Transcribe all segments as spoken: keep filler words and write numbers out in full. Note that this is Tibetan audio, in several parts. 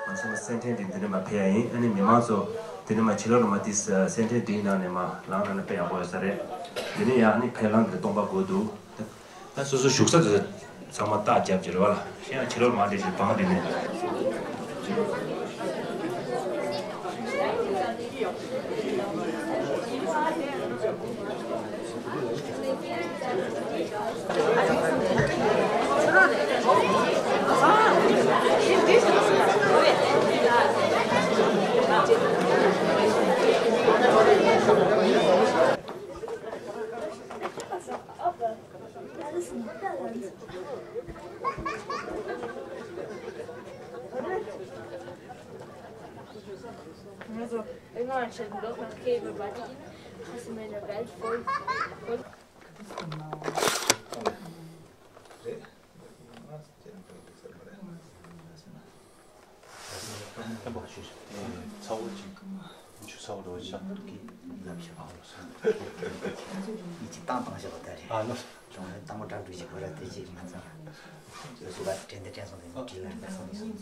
ང་ཚོ་སེམས་ཁྲལ་འདི་འདི་ནས་མ་ཕེབས་ཡ་ཡིན། ཨ་ནི་མི་མང་ཚོ་འདི་ནས་མ་ཕྱི་ལོགས་ལ་མ་དེ་སེམས་ཁྲལ་འདི་ནང་ནས་མ་ལངས་ན་ནི་དཔེ་ཡག་པོ་ཡོད་ས་རེད། འདི་ནས་ཡང་ཨ་ནི་ཕེབས་ལམ་གྱི་སྟོང་པ་དགོས་འདུག་ད་སོ་སོ་བཞུགས་ས་དེ་ཚང་མ་རྟགས་རྒྱབ་ཀྱི་རེད་བ་ལ། གཞན་ཡང་ཕྱི་ལོགས་མ་དེ་ཞིག་བང་དེ་ནས། Also, irgendwann steht ein Loch nach Käse, weil ich hast du meine Welt voll, voll. ཚ་བོ་ཅིག་ཆུ་ཚ་བོ་རོ་ཤ་གི་ལབ་ཤ་བ་རོ་ཤ། ཡིད་ཀྱི་བཏང་བཏང་ཤ་བ་ད་རེད། ཨ་ལོ། ཀྲུང་ཧྭའི་བཏང་བ་ཀྲང་ཀྲུའུ་ཞི་གོ་ར་དེ་ཅིག་མ་ཚང་། སུ་ག་དྲན་དེ་དྲན་སོང་དེ་བྲིས་ལ་འདྲ་སོང་ཡོད།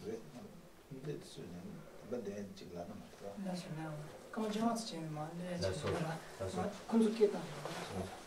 རེད། འདི་སུ་ནས་བདེན་ཅིག་ལ་ན་མ་ཐུབ། ལ་སོ་ན་ཀམ་ཅང་ཙི་ཅན་མ་ལེ་ཅིག་ལ་ཁོང་ཚོ་སྐད་བཏང་།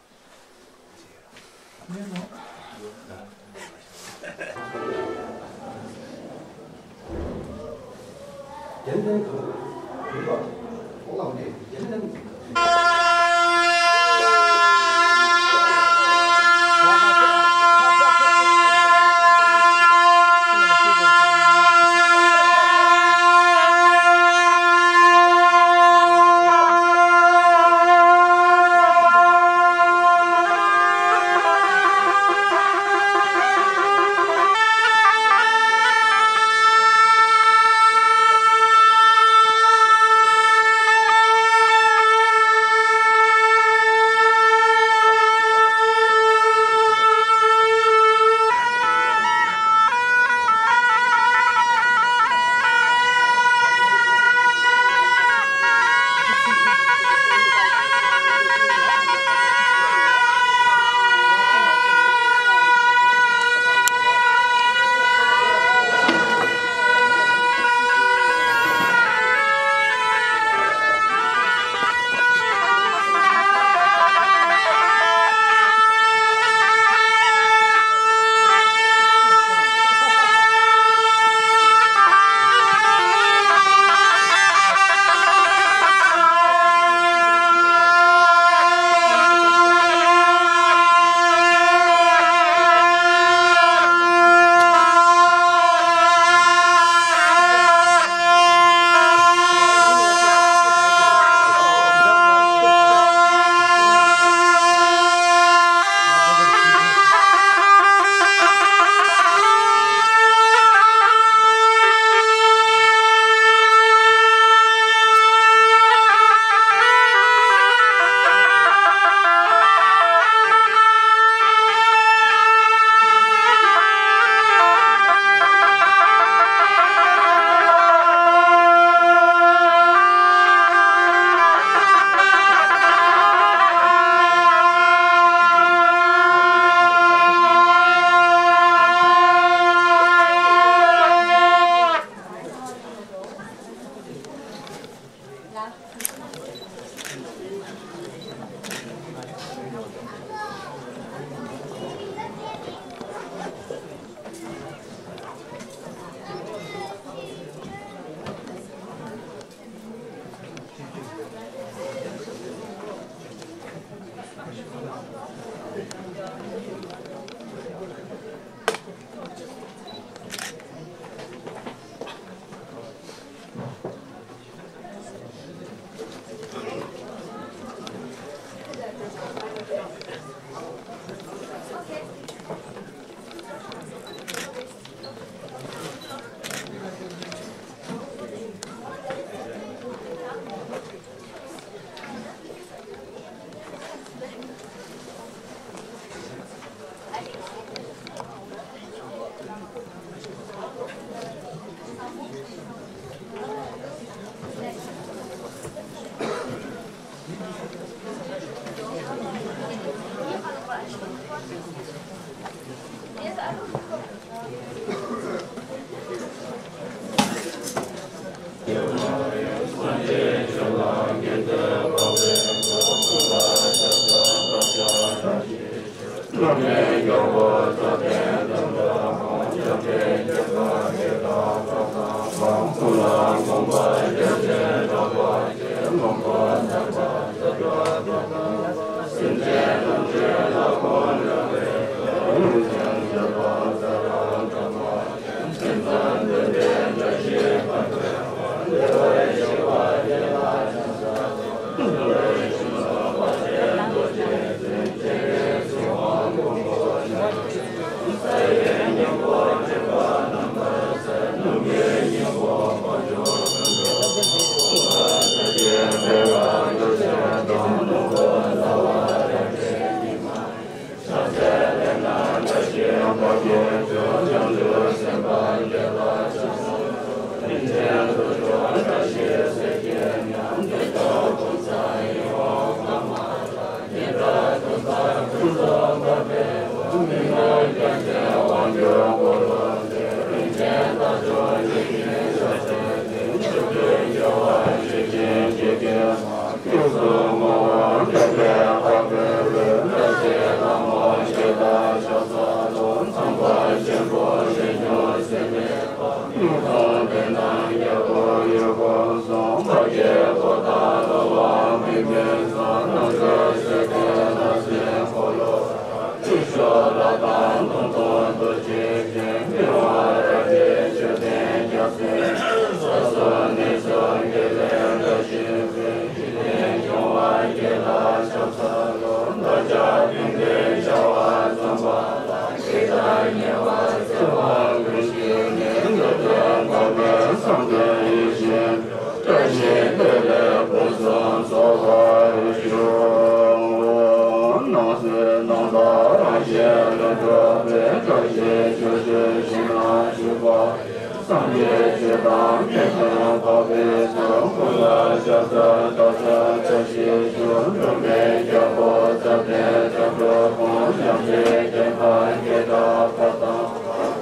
སངས་རྒྱས་ཆོས་དང་ངེས་དོན་འཕགས་པའི་ཚོགས། ཀུན་ལ་ཕྱག་འཚལ་བདག་ཅག་བཀྲ་ཤིས་ཤོག་འགྲོ་མེད་རྒྱལ་པོ་དང་ལྡན་དུས་འགྲོ་ཀུན། ཡང་དག་དགེ་འཕགས་ཀྱི་གྲགས་པ་དང་།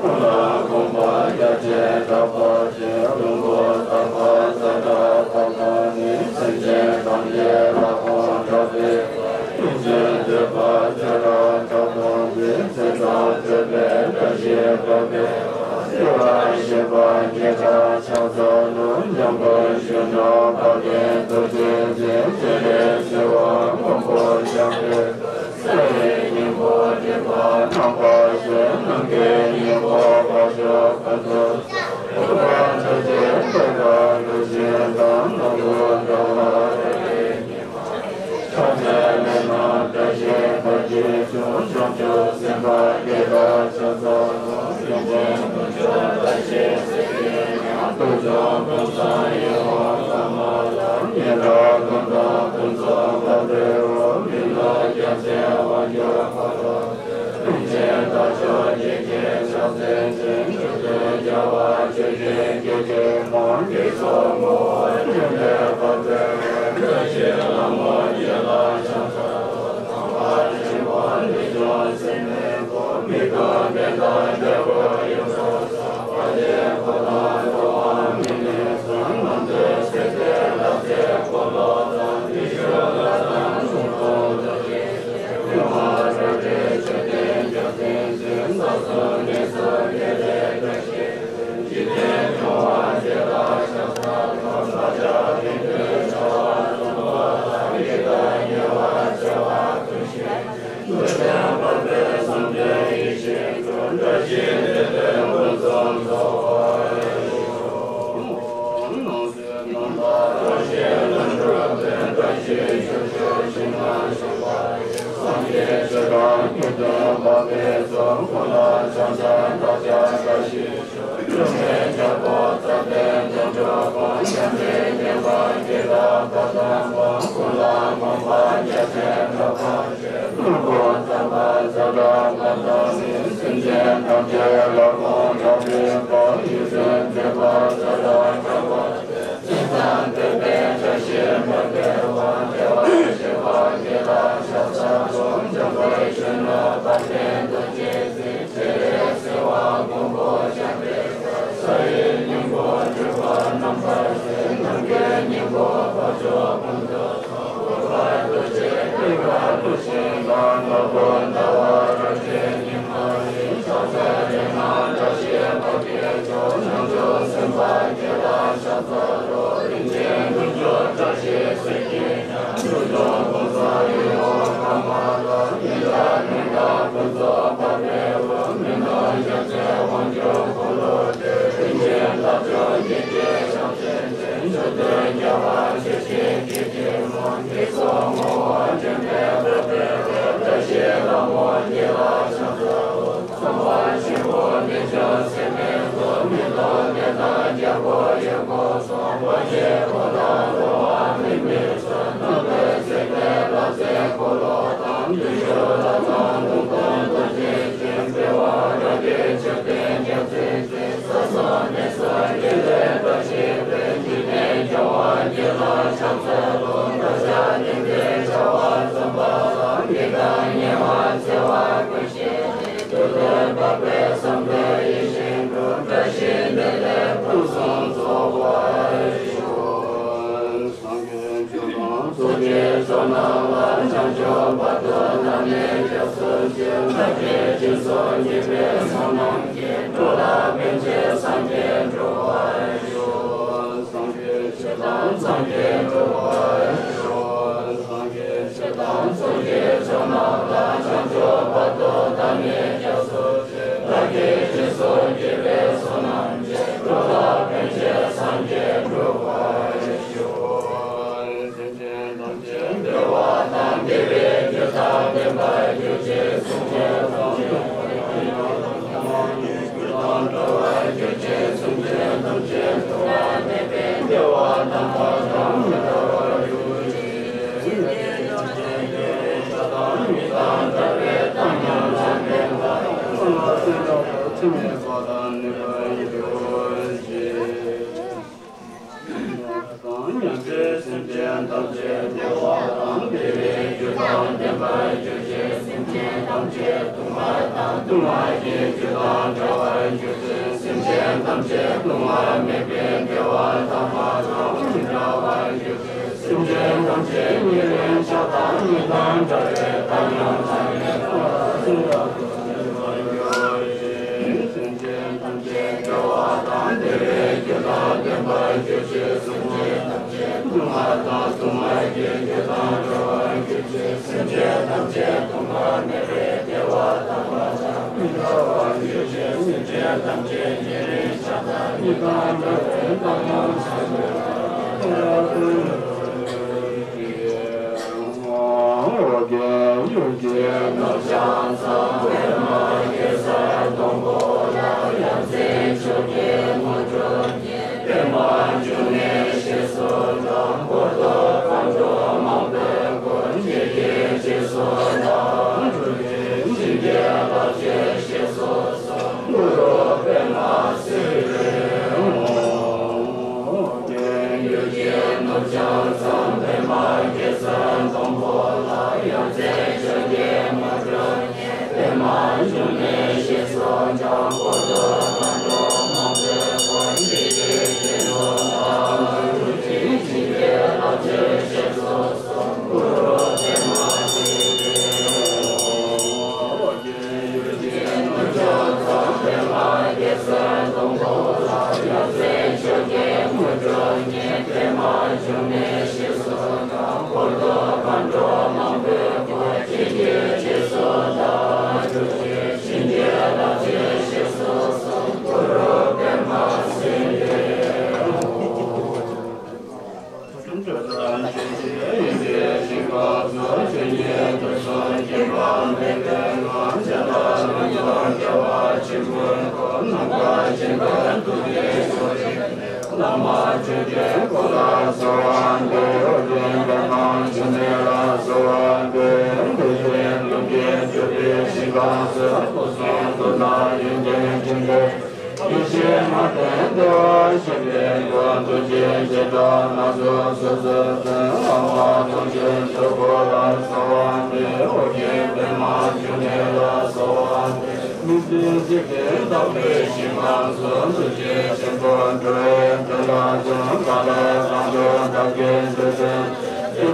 ཀུན་ལ་གོམས་པ་རྒྱ་ཆེར་བསྒྲགས་པ་སྟེ། ལོངས་སྐུ་རྟག་པ་ས་གྲགས་པ་དང་ནི། སེམས་ཅན་ཐམས་ཅད་ལ་དགོངས་གྲགས་པའི། ཐུགས་རྗེ་བརྗོད་པ་ཆེ་ལ་གྲགས་པ་སྟེ། ཚེ་དང་བཅས་པའི་བཀྲ་ཤིས་པ་སྟེ། སྐྱེ་བ་བཞི་པ་སྐྱེ་འཆི་ཕྱག་འཚལ་ལོ། འཇམ་དཔལ་གཞོན་ནུ་དཔལ་ལྡན་རྡོ་རྗེ་འཆང་། སྤྱན་རས་གཟིགས་དབང་མགོན་པོ་ཞབས་པད། ས་ཡི་སྙིང་པོ་སྒྲིབ་པ་རྣམ་པར་ཞི། ནམ་མཁའི་སྙིང་པོ་འཕགས་མཆོག་ཀུན་ཏུ། ཐུབ་པ་ཐུགས་རྗེའི་ལྷ་དང་ལྷ་བཞི་དང་། ནོར་བུ་འདྲ་བ་རེ་རེ་ཉིད་མ། ཕྱག་འཚལ་ལས་སྣང་བཀྲ་ཤིས་པ་ཡི་མཆོག། བྱང་ཆུབ་སེམས་དཔའ་དགེ་ལ་ཕྱག་འཚལ་ལོ། ཡོན་ཏན་ཀུན་སྤྱོད་བཀྲ་ཤིས་གཟི་ཡི་ཉ། ཐུགས་མཆོག་ཀུན་བཟང་ཡེ་ཤེས་དབང་བསམ་པ་ལ། སྙན་གྲགས་ཀུན་དང་ཀུན་རྫོབ་ལ་རོལ་བ། མི་ལ་རྒྱལ་མཚན་དབང་སྒྱུར་འཁོར་ལོ། རིན་ཆེན་རྟ་མཆོག་འཇིགས་བྱེད་ཕྱག་འཚལ་ཞིང་། མཆོག་ཏུ་གྱུར་པ་ཆོས་ཀྱི་རྒྱལ་པོའི་དབང་། དྲི་ཚོགས་མུ་བོ་ཁྱོད་ལས་དཔག་པའི་དབང་། བཀྲ་ཤིས་ལྷ་མོ་ཁྱེད་ལ་ཕྱག་འཚལ་ལོ། དང་པ་ཆེན་པོ་འདི་སྐྱོང་སྲིད་མའི་འཁོར། མི་ཁོམ་བདེན་དང་རྒྱལ་པོ་ཡུམ་སོགས་སོ། དཔལ་ལྡན་ཕོ་བྲང་རྡོ་བ་མི་ནུབ་ས། རྣམ་ཐོས་སྲས་དེ་ལྷ་རྫས་འཁོར་ལོ་དང་། བདེ་གཤེགས་ལྷ་དང་སྲུང་སྐྱོང་རྡོ་རྗེ། ཡུམ་མ་ཁྲོ་རྒྱལ་མཆོད་རྟེན་རྒྱ་མཚན་ཅན། རྩ་གསུམ་གནས་སུ་དགེ་ལེགས་བཀྲ་ཤིས་ཤོག་འཇིག་རྟེན་སྐྱོང་བ་དེ་ལ་ཕྱག་འཚལ་ལོ། བདག་ཅག་དེང་དུས་བྱ་བ་ཚང་བ་དང་། ཡི་དྭགས་དམྱལ་བར་བྱ་བ་ཀུན་ཞི། འགྲོ་དོན་འཕགས་པའི་བསམ་དོན་ཡིད་བཞིན་འགྲུབ། བཀྲ་ཤིས་བདེ་ལེགས་ཕུན་སུམ་ཚོགས་པར་ཤོག་སྣང་སྲིད་རྣམ་དག་རང་བཞིན་ལྷུན་གྲུབ་པའི། བཀྲ་ཤིས་ཆོས་སྐུ་ཞིང་ཁམས་བཞུགས་པ་ཡི། སངས་རྒྱས་ཆོས་དང་ངེས་དོན་འཕགས་པའི་ཚོགས། ཀུན་ལ་ཕྱག་འཚལ་བདག་ཅག་བཀྲ་ཤིས་ཤོག་འགྲོ་མེད་རྒྱལ་པོ་དང་ལྡན་དུས་འགྲོ་ཀུན། ཡང་དག་དགེ་འཕགས་ཀྱི་གྲགས་པ་དང་པོ། ཀུན་ལ་གོམས་པ་རྒྱ་ཆེར་བསྒྲགས་པ་སྟེ། ལོངས་སྐུ་རྟག་པ་ས་གྲགས་པ་དང་ནི། སེམས་ཅན་ཐམས་ཅད་ལ་དགོངས་གྲགས་པའི་དཔལ། ཡིད་བཞིན་འོད་འཕྲོ་ས་གྲགས་པ་སྟེ། ཚེ་དང་བཅས་པའི་བཀྲ་ཤིས་པ་སྟེ། དབང་བདེ་བར་གཤེགས་པ་དགེ་ལ་ཕྱག་འཚལ་ལོ། འཇམ་དཔལ་གཞོན་ནུ་དཔལ་ལྡན་རྡོ་རྗེ་འཆང་། སྤྱན་རས་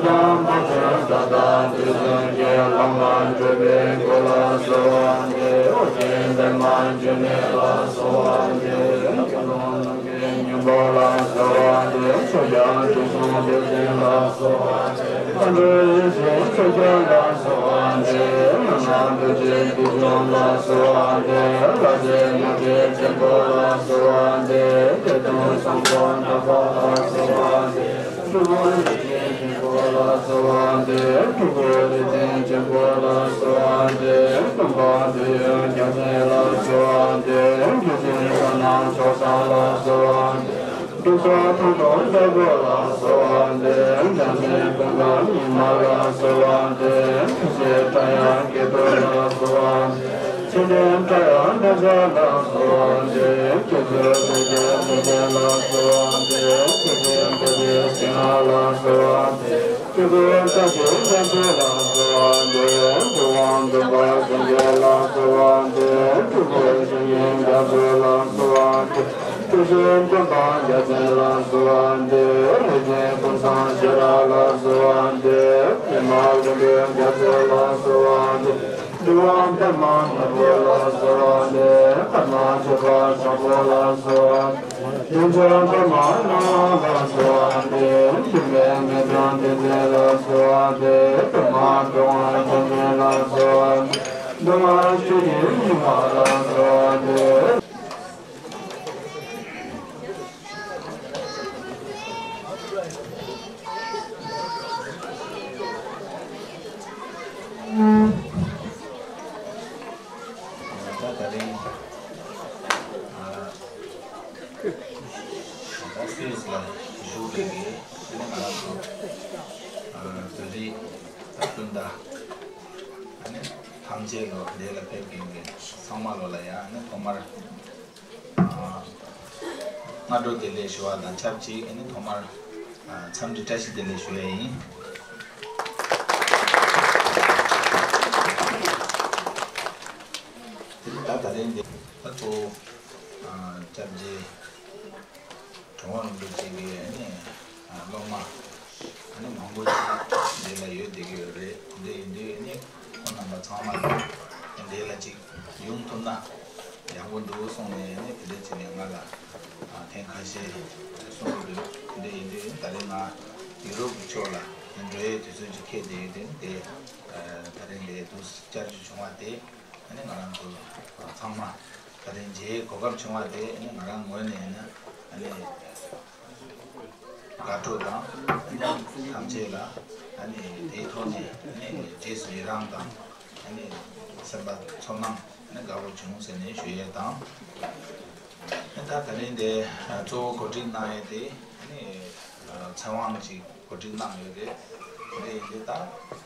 དང་མ་བྱོན་ས་དང་དུས་གསུམ་གྱི་ལམ་ལ་བགྲོད་པའི་སྐུ་ལ་གསོལ་བ་འདེབས། ཨོ་རྒྱན་པདྨ་འབྱུང་གནས་ལ་གསོལ་བ་འདེབས། ཀུན་སློང་རྣམ་མཁྱེན་སྙིང་པོ་ལ་གསོལ་བ་འདེབས། ཕྱོགས་བཅུའི་དུས་གསུམ་དུས་གཟིགས་ལ་གསོལ་བ་འདེབས། མཁའ་འགྲོ་ཡེ་ཤེས་ཕྱོགས་བཅུ་ལ་གསོལ་བ་འདེབས། ལྷ་དང་ཀླུ་ཆེན་ཀུན་འབྱུང་ལ་གསོལ་བ་འདེབས། ལྷ་སྲིན་མུ་སྟེགས་ཆེན་པོ་ལ་གསོལ་བ་འདེབས། བདུད་དང་སྲོག་དང་ནག་པོ་ལ་གསོལ་བ་འདེབས། འགྲོ་བ་རིགས་ཅན་ཆེན་པོ་ལ་གསོལ་བ་འདེབས། སྤྲུལ་སྐུ་རིགས་ལྡན་ཆེན་པོ་ལ་གསོལ་བ་འདེབས། སྟོན་པ་དོན་ཡོད་རྒྱལ་མཚན་ལ་གསོལ་བ་འདེབས། རྗེ་བཙུན་བསོད་ནམས་མཆོག་གསུམ་ལ་གསོལ་བ་འདེབས། འབྲུག་པ་ཐང་སྟོང་བདག་པོ་ལ་གསོལ་བ་འདེབས། འཇམ་དཔལ་ཀུན་དགའ་ཉི་མ་ལ་གསོལ་བ་འདེབས། ཐུགས་སྲས་སྒྲ་དབྱངས་སྐྱེས་བུ་ལ་གསོལ་བ་འདེབས། ཚེ་བརྟན་སྒྲ་དབྱངས་སྒྲ་ཚ་ལ་གསོལ་བ་འདེབས། སྐྱེས་བུ་ཐུགས་རྗེ་ཐུགས་རྗེ་ལ་གསོལ་བ་འདེབས། སྐྱེས་བུ་བདེ་བའི་སྤྱན་སྔ་ལ་གསོལ་བ་འདེབས། སྐྱེས་བུ་བཀྲ་ཤིས་རྒྱ་མཚོ་ལ་གསོལ་བ་འདེབས། སྤྲུལ་དབང་འཛིན་པ་སེང་གེ་ལ་གསོལ་བ་འདེབས། སྤྲུལ་སྐུ་བཤེས་གཉེན་རྒྱ་མཚོ་ལ་གསོལ་བ་འདེབས། སྤྲུལ་སྐུ་སྟོན་པ་རྒྱལ་མཚན་ལ་གསོལ་བ་འདེབས། རིག་འཛིན་ཀུན་བཟང་ཤེས་རབ་ལ་གསོལ་བ་འདེབས། པདྨ་གླིང་པའི་རྒྱ་མཚོ་ལ་གསོལ་བ་འདེབས། སྤྲུལ་བ་པདྨ་ནག་པོ་ལ་གསོལ་བ་འདེབས། པདྨ་ཆོས་པ་བཟང་པོ་ལ་གསོལ་བ་འདེབས། རྒྱལ་མཚན་པདྨ་ནག་ལ་གསོལ་བ་འདེབས། འཇིགས་མེད་ངེས་དོན་བདེ་ཆེན་ལ་གསོལ་བ་འདེབས། པདྨ་འབྱུང་བ་རྒྱལ་མཚན་ལ་གསོལ་བ་འདེབས། འབྲེལ་བ་ཆོས་ཀྱི་སྙིང་པོ་ལ་གསོལ་བ་འདེབས། ད་ད་རིང་ད་སུད་སི་ལ་བཞུགས་པའི་གི་ང་རང་ཚོ་བོད་རིགས་སྤུན་ཟླ་ཐམས་ཅད་ལོ་འདི་ལ་ཕེབས་མཁན་གྱི་ཚང་མ་ལོ་ལ་ཡང་ཐོག་མར། སྔ་དྲོ་བདེ་ལེགས་ཞུ་བ་དང་ཆབས་ཅིག་ཨ་ནི་ཐོག་མར་འཚམས་འདྲི་བཀྲ་ཤིས་བདེ་ལེགས་ཞུ་ཡ་ཡིན། དེ་ནི་ད་ད་ལན་འདི་ད་གཙོ་བོ་སྐྱབས་རྗེ་གྲུབ་དབང་རིན་པོ་ཆེ་གི་ཨ་ནི་སློབ་མ་ཨ་ནི་མང་པོ་ཅིག་འདི་ལ་ཡོད་བསྡད་ཀྱི་ཡོད་རེད། འདི་ཡིན་དུས་ཨ་ནི་ཁོང་རྣམ་པ་ཚང་མ་ལ་འདི་ལ་ཅིག་ཡོང་ཐུབ་ན་ཡག་པོ་འདུག་གསུངས་ནས་ཨ་ནི་དེ་འདྲ་བྱས་ནས་ང་ལ་ཐེངས་ཁ་ཤས་གསུང་གི་འདུག་འདི་ཡིན་དུས་ད་རེས་ང་ཡུ་རོབ་ཀྱི་ཕྱོགས་ལ་འགྲོ་ཡའི་དུས་ཚོད་ཅིག་འཁེལ་བསྡད་ཡོད་དུས་དེ་ད་རེས་འདི་འདུག་བསྐྱར་ཞུ་བྱུང་བ་དེ་ཨ་ནི་ང་རང་ཚོ་ཚང་མ་ད་རེས་མཇལ་གོ་སྐབས་བྱུང་བ་དེ་ཨ་ནི་ང་རང་ངོས་ནས་ཨ་ནི་ཨ་ནི། དགའ་སྤྲོ་དང་ཐམས་ཅད་ལ་ཨ་ནི་དེའི་ཐོག་ནས་ཨ་ནི་རྗེས་སུ་ཡི་རང་དང་ཨ་ནི་སེམས་པ་ཚོར་སྣང་ཨ་ནི་དགའ་པོ་བྱུང་ཟེར་ནས་ཞུ་ཡས་དང་། ཨ་ད་ད་རིང་འདི་གཙོ་བོ་གོ་སྒྲིག་གནང་ཡས་དེ་ཨ་ནི་ཚེ་དབང་གཅིག་གོ་སྒྲིག་གནང་ཡོད་རེད། དེ་འདི་ད་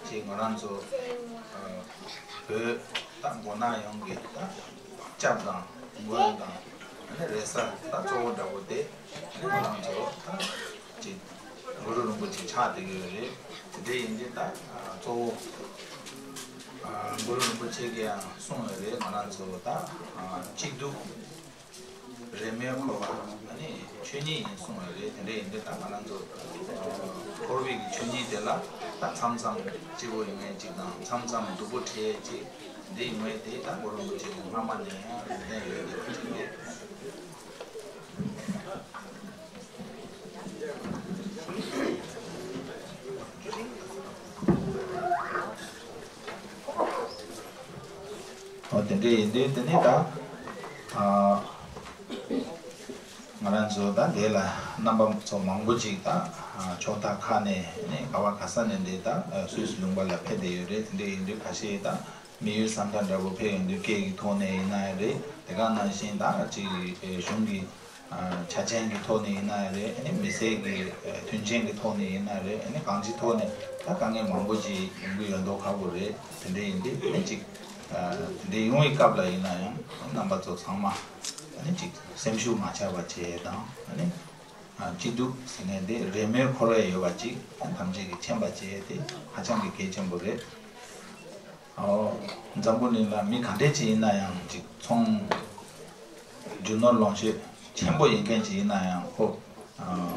ཅིག་ང་རང་ཚོ་བོད་ད་མགོ་ནག་ཡོངས་ཀྱི་ད་སྐྱབས་དང་མགོན་དང་ཨ་ནི་རེ་ས་ད་གཙོ་བོ་འདྲ་པོ་དེ་ཨ་ནི་ང་རང་ཚོ་ད་ཅིག་གུ་རུ་རིན་པོ་ཆེ་ཆགས་བསྡད་ཀྱི་ཡོད་རེད། དེ་འདྲ་ཡིན་དུས་ད་གཙོ་བོ་གུ་རུ་རིན་པོ་ཆེ་གིས་ཡང་གསུངས་ཡོད་རེད། ང་རང་ཚོ་ད་གཅིག་སྡུག་རེ་མོས་འཁོར་བ་ཨ་ནི་ཆོས་ཉིད་ཡིན་གསུངས་ཡོད་རེད། དེ་འདྲ་ཡིན་དུས་ད་ང་རང་ཚོ་འཁོར་བའི་གི་ཆོས་ཉིད་དེ་ལ་ད་མཚམས་མཚམས་སྐྱིད་པོ་ཡོང་ཡས་ཅིག་དང་མཚམས་མཚམས་སྡུག་པོ་འཕྲད་ཡས་ཅིག་འདི་ཡོང་ཡས་དེ་ད་གུ་རུ་རིན་པོ་ཆེ་གིས་སྔ་མ་ནས་ཡང་རེ་འདུན་ཡོད་དེ་ཅིག་རེད། ཨོ་དེ་འདྲ་ཡིན་དུས་དེ་ནས་ད་ཨ་ང་རང་ཚོ་ད་འདི་ལ་རྣམ་པ་ཚོ་མང་པོ་ཅིག་ད་ཨ་ཕྱོགས་མཐའ་ཁག་ནས་ནས་ག་བ་ག་ས་ནས་འདི་ད་ཨ་སུད་སི་ལུང་པ་ལ་ཕེབས་བསྡད་ཡོད་རེད། དེ་འདྲ་ཡིན་དུས་ཁ་ཤས་ད་དམིགས་ཡུལ་བཟང་ཁ་འདྲ་པོ་ཕེབས་ཡོང་དུས་སྐད་ཀྱི་ཐོག་ནས་ཡིན་ན་ཡང་རེད། དེ་ག་ནང་བཞིན་ད་ཅིག་གཞུང་གི་ཆ་རྐྱེན་གྱི་ཐོག་ནས་ཡིན་ན་ཡང་རེད། ཨ་ནི་མི་སེར་གྱི་མཐུན་རྐྱེན་གྱི་ཐོག་ནས་ཡིན་ན་རེད། ཨ་ནི་གང་ཅིའི་ཐོག་ནས་ད་དཀའ་ངལ་མང་པོ་ཅིག་ཡོང་གི་ཡོད་མདོག་ཁ་པོ་རེད། དེ་འདྲ་ཡིན་དུས་ཨ་ནི་ཅིག་དེ་འདྲ་ཡོང་བའི་སྐབས་ལ་ཡིན་ན་ཡང་རྣམ་པ་ཚོ་ཚང་མ་ཨ་ནི་ཅིག་སེམས་ཤུགས་མ་ཆག་པ་བྱས་དང་ཨ་ནི་སྐྱིད་སྡུག་ཟེར་མཁན་དེ་རེས་མོས་འཁོར་བའི་ཡོད་པ་ཅིག་ཐམས་ཅད་ཀྱིས་མཁྱེན་པ་བྱས་ཏེ་ཧ་ཅང་གི་གལ་ཆེན་པོ་རེད། ཨོ། འཛམ་བུ་གླིང་ལ་མི་ག་འདྲས་ཅིག་ཡིན་ན་ཡང་ཅིག་ཚོང་རྒྱུ་ནོར་ལོངས་སྤྱོད་ཆེན་པོ་ཡིན་མཁན་ཅིག་ཡིན་ན་ཡང་ཁོ་ཨ་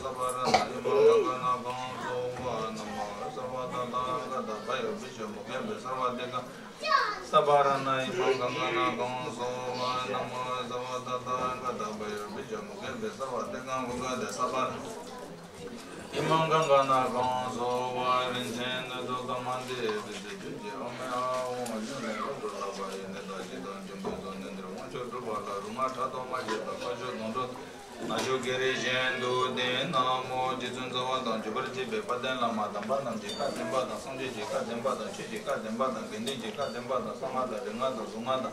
སརྦ་ར་ཎ་ཨི་མ་ག་ག་ན་གང་སོ་བ། ན་མོ་སརྦ་ད་ཏ་ག་ད་བ་ཡོ་བི་ཤ་མུ་ཁེ་བི་སརྦ་ཏི་ག། སརྦ་ར་ཎ་ཨི་མ་ག་ག་ན་གང་སོ་བ། ན་མོ་སརྦ་ད་ཏ་ག་ད་བ་ཡོ་བི་ཤ་མུ་ཁེ་བི་སརྦ་ཏི་ག་གུ་ག་དེ་སརྦ་ར་ཨི་མ་ག་ག་ན་གང་སོ་བ། རིན་ཆེན་སྣོད་དུ་ཀ་མ་དེ་བི་ཏི་རྒྱུད་ཀྱི་ཨོ་མེ་ཨ་ཧོ་ཨ་ནི་ལས་རབ་ཏུ་བསླབ་པ་ཡི་ནི་ད་ཅི་དང་ཅི་མོ་དང་ནི་འདིར་དབང་ཕྱུག་གྲུབ་པ་ལ་རུ་མ་ཕྲག་དོག་མ་བྱེད་པ་ཁ་ཤོ་དང་འགྲོ། ན་ཆོ་ཀེ་རེ་བཞིན་དུ་ལྡན་ན་མོ། རྗེ་བཙུན་རྩ་བ་དང་བརྒྱུད་པར་བཅས་པའི་དཔལ་ལྡན་བླ་མ་དམ་པ་རྣམས་ཀྱི་བཀའ་བདེན་པ་དང་། སངས་རྒྱས་ཀྱི་བཀའ་བདེན་པ་དང་། ཆོས་ཀྱི་བཀའ་བདེན་པ་དང་། དགེ་འདུན་གྱི་བཀའ་བདེན་པ་དང་། གསང་སྔགས་དང་རིག་སྔགས་དང་གཟུངས་སྔགས་དང་།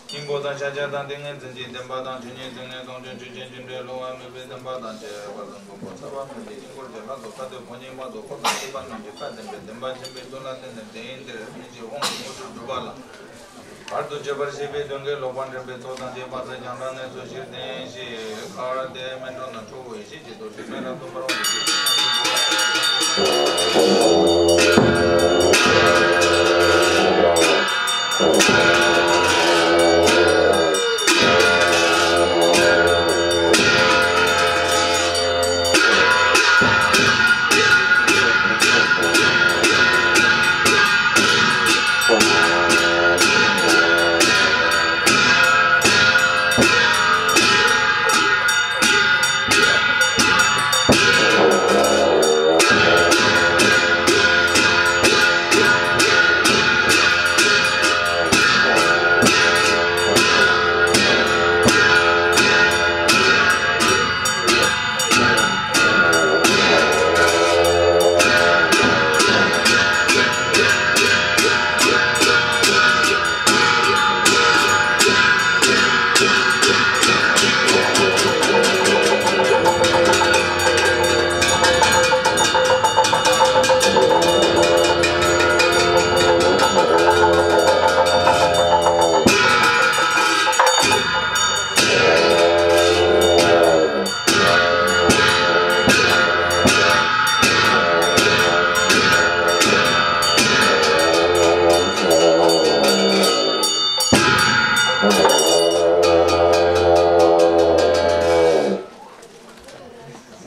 སྙིང་པོ་དང་ཕྱག་རྒྱ་དང་ཏིང་ངེ་འཛིན་གྱི་བདེན་པ་དང་། ཆོས་ཉིད་དེ་ངེས་སྟོང་ཆེན་ཆོས་ཅན། རྒྱུ་འབྲས་སླུ་བ་མེད་པའི་བདེན་པ་དང་བཅས་པ་དང་། མགོན་པོ་ཚེ་དཔག་མེད་ཀྱི་དཀྱིལ་འཁོར་གྱི་ལྷ་དང་བཀའ་སྡོད་ཕོ་ཉ་མ་དང་འཁོར་དང་བཅས་པ་རྣམས་ཀྱི་བཀའ་བདེན་པའི་བདེན་པ་ཆེན་པོའི་མཐུ་ལ་བརྟེན་ནས་དེ་ཡི་དེར་སྨིན་ཅིང་འོང་བའི་དངོས་གྲུབ་སྒྲུབ་པ་ལ། བར་དུ་གཅོད་པར་བྱེད་པའི་གདོན་བགེགས་ལོག་པར་འདྲེན་པའི་ཚོགས་དང་བཅས་པ་ཚེ་རྒྱང་གྲགས་ནད་གསོ་ཕྱིར་འཐེན་ཞེས་བཀའ་སྟེ་སྨིན་གྲོལ་ན་ཁྲོ་བོའི་ཡེ་ཤེས་ཀྱི་མདོག་ཅན་མེ་རབ་ཏུ་འབར་བ་ཡེ་ཤེས་ཀྱི་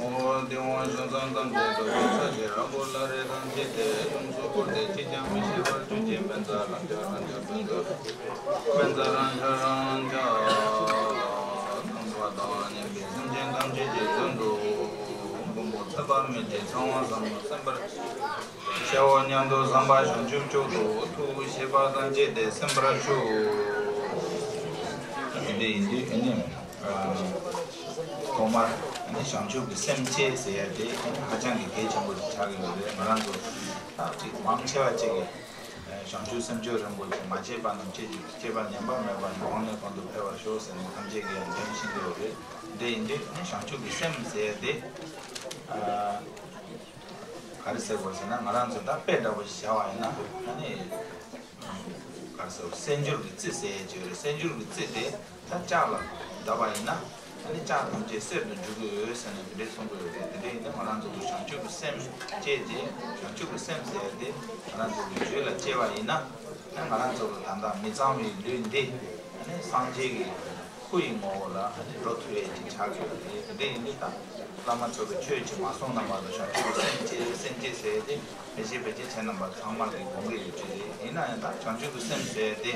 འོ། དེ་དབང་བྱང་སེམས་ཐམས་ཅད་རྫོགས་པའི་ས་གཞི་རིན་པོ་ལ་རེ་དང་བཅས་ཏེ། ཡོངས་སུ་བསྐོར་ཏེ་ཅིས་ཀྱང་མི་ཤེས་པར་གྱུར་ཅིང་། བཛྲ་རཀྵ་རཀྵ་བཛྲ་རཀྵ་རཀྵ་བཛྲ་རཀྵ་རཀྵ། དམ་པ་དང་མཉམ་པའི་སེམས་ཅན་ཐམས་ཅད་ཀྱི་དོན་དུ། མགོན་པོ་ཚེ་དཔག་མེད་ཀྱི་ཚངས་དབང་ཟབ་མོ་སེམས་དཔར་ཞེའོ་སྙམ་དུ་བསམ་པ་བྱང་ཆུབ་མཆོག་ཏུ་ཐུགས་བཞེད་པ་དང་བཅས་ཏེ་གསན་པར་ཞུ། འདི་ཡིན་དུས་ཨ་ནི། ཐོག་མར་ནི་བྱང་ཆུབ་ཀྱི་སེམས་བསྐྱེད་ཟེར་ཡ་དེ་ནི་ཧ་ཅང་གི་གལ་ཆེན་པོ་ཞིག་ཆགས་ཀྱི་ཡོད་རེད། ང་རང་ཚོ་ད་ཅིག་མང་ཆེ་བ་ཅིག་གིས་བྱང་ཆུབ་སེམས་མཆོག་རིན་པོ་ཆེ་མ་སྐྱེས་པ་རྣམས་སྐྱེས་ཤིག་སྐྱེས་པ་ཉམས་པ་མེད་པར་གོང་ནས་གོང་དུ་འཕེལ་བར་ཤོག་ཟེར་ནས་ཐམས་ཅད་ཀྱིས་ཡང་འདོན་བཞིན་ཡོད་རེད། དེ་ཡིན་དུས་ནི་བྱང་ཆུབ་ཀྱི་སེམས་ཟེར་ཡ་དེ་ག་རེ་ཟེར་དགོས་ཟེར་ན། ང་རང་ཚོ་ད་དཔེ་འདྲ་པོ་ཞིག་བཞག་པ་ཡིན་ན་ཨ་ནི། ག་རེ་ཟེར། གསེར་འགྱུར་གྱི་རྩི་ཟེར་ཡས་ཅིག་ཡོད་རེད། གསེར་འགྱུར་གྱི་རྩི་དེ་ད་ལྕགས་ལ་བརྡབས་པ་ཡིན་ན་ཨ་ནི་ལྕགས་ཐམས་ཅད་གསེར་དུ་འགྱུར་གྱི་ཡོད་ཟེར་ནས་དེ་འདྲའི་གསུང་གི་ཡོད་རེད། དེ་འདྲ་ཡིན་ན་ང་རང་ཚོ་གི་བྱང་ཆུབ་ཀྱི་སེམས་བསྐྱེད་དེ། བྱང་ཆུབ་ཀྱི་སེམས་ཟེར་ཡས་དེ་ང་རང་ཚོ་གི་རྒྱུད་ལ་སྐྱེས་པ་ཡིན་ན་ཨ་ནི་ང་རང་ཚོ་གི་ད་ལྟ་མི་གཙང་བའི་ལུས་འདི་ཨ་ནི་སངས་རྒྱས་ཀྱི་སྐུ་ཡི་ངོ་བོ་ལ་ཨ་ནི་འགྲོ་ཐུབ་ཡས་ཅིག་ཆགས་ཀྱི་ཡོད་རེད། དེ་འདྲ་ཡིན་དུས་ད་བླ་མ་ཚོ་གི་ཆོས་ཅིག་མ་གསུངས་ན་མ་གཏོགས་བྱང་ཆུབ་ཀྱི་སེམས་བསྐྱེད། སེམས་བསྐྱེད་ཟེར་ཡས་དེ། ཕལ་ཆེར་ཕལ་ཆེར་ཁྱེད་རྣམ་པ་ཚང་མ་གིས་དགོངས་ཀྱི་ཡོད་ཀྱི་རེད། ཡིན་ན་ཡང་ད་བྱང་ཆུབ་ཀྱི་སེམས་ཟེར་ཏེ་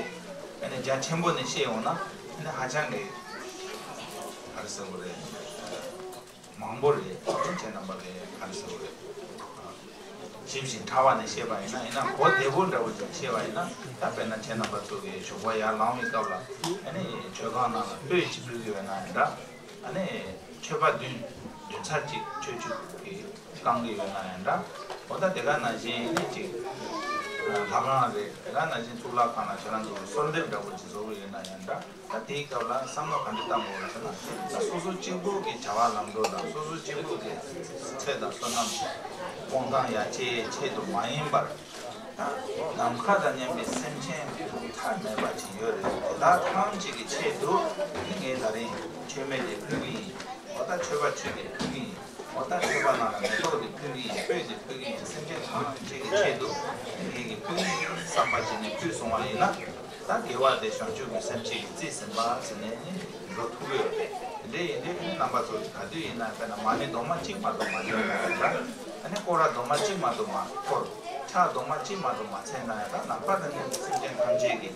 ཨ་ནི་རྒྱ་ཆེན་པོ་ནས་བཤད་ཡོང་ན་ཨ་ནི་ཧ་ཅང་གི་ག་རེ་ཟེར་དགོས་རེད། མང་པོ་རེད། ཨ་ནི་ཁྱེད་རྣམ་པ་གིས་ག་རེ་ཟེར་དགོས་རེད། ཞིབ་ཅིང་ཕྲ་བ་ནས་བཤད་པ་ཡིན་ན། ཡིན་ན་གོ་བདེ་པོ་འདྲ་བོ་ཅིག་བཤད་པ་ཡིན་ན། ད་དཔེར་ན་ཁྱེད་རྣམ་པ་ཚོ་གིས་ཞོགས་པ་ཡར་ལངས་པའི་སྐབས་ལ་ཨ་ནི་མཆོད་ཁང་ནང་ལ་སྤོས་ཅིག་ཕུལ་གྱི་ཡོད་ན་ཡང་འདྲ། ཨ་ནི་མཆོད་པ་བདུན། བདུན་ཚར་གཅིག་མཆོད་ཆུ་གིས་བཀང་གི་ཡོད་ན་ཡང་འདྲ། འོ་ད་དེ་ག་ནང་བཞིན་ཨ་ནི་གཅིག་ལྷ་ཁང་རེད། དེ་ག་ནང་བཞིན་གཙུག་ལག་ཁང་ལ་ཁྱེད་རང་ཚོ་གསོལ་འདེབས་འདྲ་པོ་ཅིག་བཟོ་གི་ཡོད་ན་ཡང་འདྲ། ད་དེའི་སྐབས་ལ་བསམ་བློ་ག་འདྲ་བཏང་དགོས་རེད་ཟེར་ན། ད་སོ་སོ་གཅིག་པུ་གི་བྱ་བ་ལམ་འགྲོ་དང་། སོ་སོ་གཅིག་པུ་གི་ཚེ་དང་བསོད་ནམས་སྤོང་ཐང་ཡར་ཆེ་ཆེད་དུ་མ་ཡིན་པར། ད་ནམ་མཁའ་དང་མཉམ་པའི་སེམས་ཅན་མཐའ་མེད་པ་ཅིག་ཡོད་རེད། དེ་དག་ཐམས་ཅད་ཀྱི་ཆེད་དུ་ནི་ངས་ད་རིང་མཆོད་མེ་དེ་ཕུལ་གྱི་ཡིན། འོ་ད་མཆོད་པ་ཆུ་དེ་ཕུལ་གྱི་ཡིན། འོ་ད་མཆོད་པ་ནང་ལ་མེ་ཏོག་དེ་ཕུལ་གྱི་ཡིན། སྤོས་དེ་ཕུལ་གྱི་ཡིན། སེམས་ཅན་ཐམས་ཅད་ཀྱི་ཆེད་དུ་ནི་ངས་ཀྱིས་ཕུལ་གྱི་ཡིན་བསམ་པ་བྱས་ནས་ཕུལ་སོང་བ་ཡིན་ན། ད་དགེ་བ་དེ་བྱང་ཆུབ་ཀྱི་སེམས་བསྐྱེད་ཀྱི་རྩིས་ཟིན་པ་ཟེར་ནས་ནི་འགྲོ་ཐུབ་ཀྱི་ཡོད་རེད། དེ་འདྲ་ཡིན་དུས་ནི་རྣམ་པ་ཚོ་གིས་ག་དུས་ཡིན་ན་དཔེར་ན་མ་ཎི་རྡོག་མ་གཅིག་མ་གཏོགས་མ་འདོན་པ་ཡང་འདྲ། ཨ་ནི་སྐོར་ར་རྡོག་མ་གཅིག་མ་གཏོགས་མ་སྐོར། ཆ་ ཁ་གདོང་མ་གཅིག་མ་གཏོགས་མ་མཚན་ན་ཡང་། ད་ནམ་མཁའ་དང་མཉམ་པའི་སེམས་ཅན་ཐམས་ཅད་ཀྱི་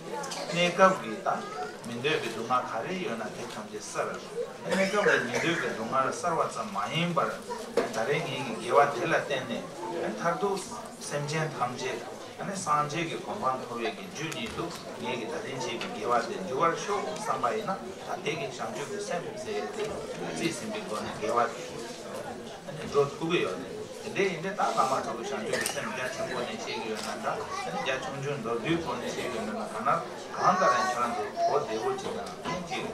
གནས་སྐབས་ཀྱི་ད་མི་འདོད་པའི་སྡུག་བསྔལ་ག་རེ་ཡོད་ན་དེ་ཐམས་ཅད་བསལ། གནས་སྐབས་ཀྱི་མི་འདོད་པའི་སྡུག་བསྔལ་བསལ་བ་ཙམ་མ་ཡིན་པར། ད་རེས་ངེད་ཀྱི་དགེ་བ་དེ་ལ་བརྟེན་ནས་མཐར་ཐུག་སེམས་ཅན་ཐམས་ཅད་ཨ་ནི་སངས་རྒྱས་ཀྱི་གོ་འཕང་ཐོབ་པའི་གི་རྒྱུ་ཉིད་དུ་ངེད་ཀྱི་ད་རེས་བྱས་པའི་དགེ་བ་དེ་འགྲུབ་པར་ཤོག་བསམ་པ་ཡིན་ན། ད་དེ་གི་བྱང་ཆུབ་ཀྱི་སེམས་ཟེར་ཏེ་རྩིས་ཟིན་པའི་སྒོ་ནས་དགེ་བ་དེ་ཨ་ནི་འགྲོ་ཐུབ་ཀྱི་ཡོད་རེད། དེ་འདྲ་ཡིན་དུས་ད་བླ་མ་དྲུག་གི་བྱང་ཆུབ་ཀྱི་སེམས་རྒྱ་ཆེན་པོ་ནས་བཤད་ཀྱི་ཡོད་ན་འདྲ། ཨ་ནི་རྒྱ་ཆུང་ཆུང་མདོར་བསྡུས་སྒོ་ནས་བཤད་ཀྱི་ཡོད་ན་འདྲ། གང་ལྟར་ཡང་ཁྱེད་རང་ཚོ་གོ་བདེ་པོ་ཅིག་དང་ཨ་ནི་ཅིག་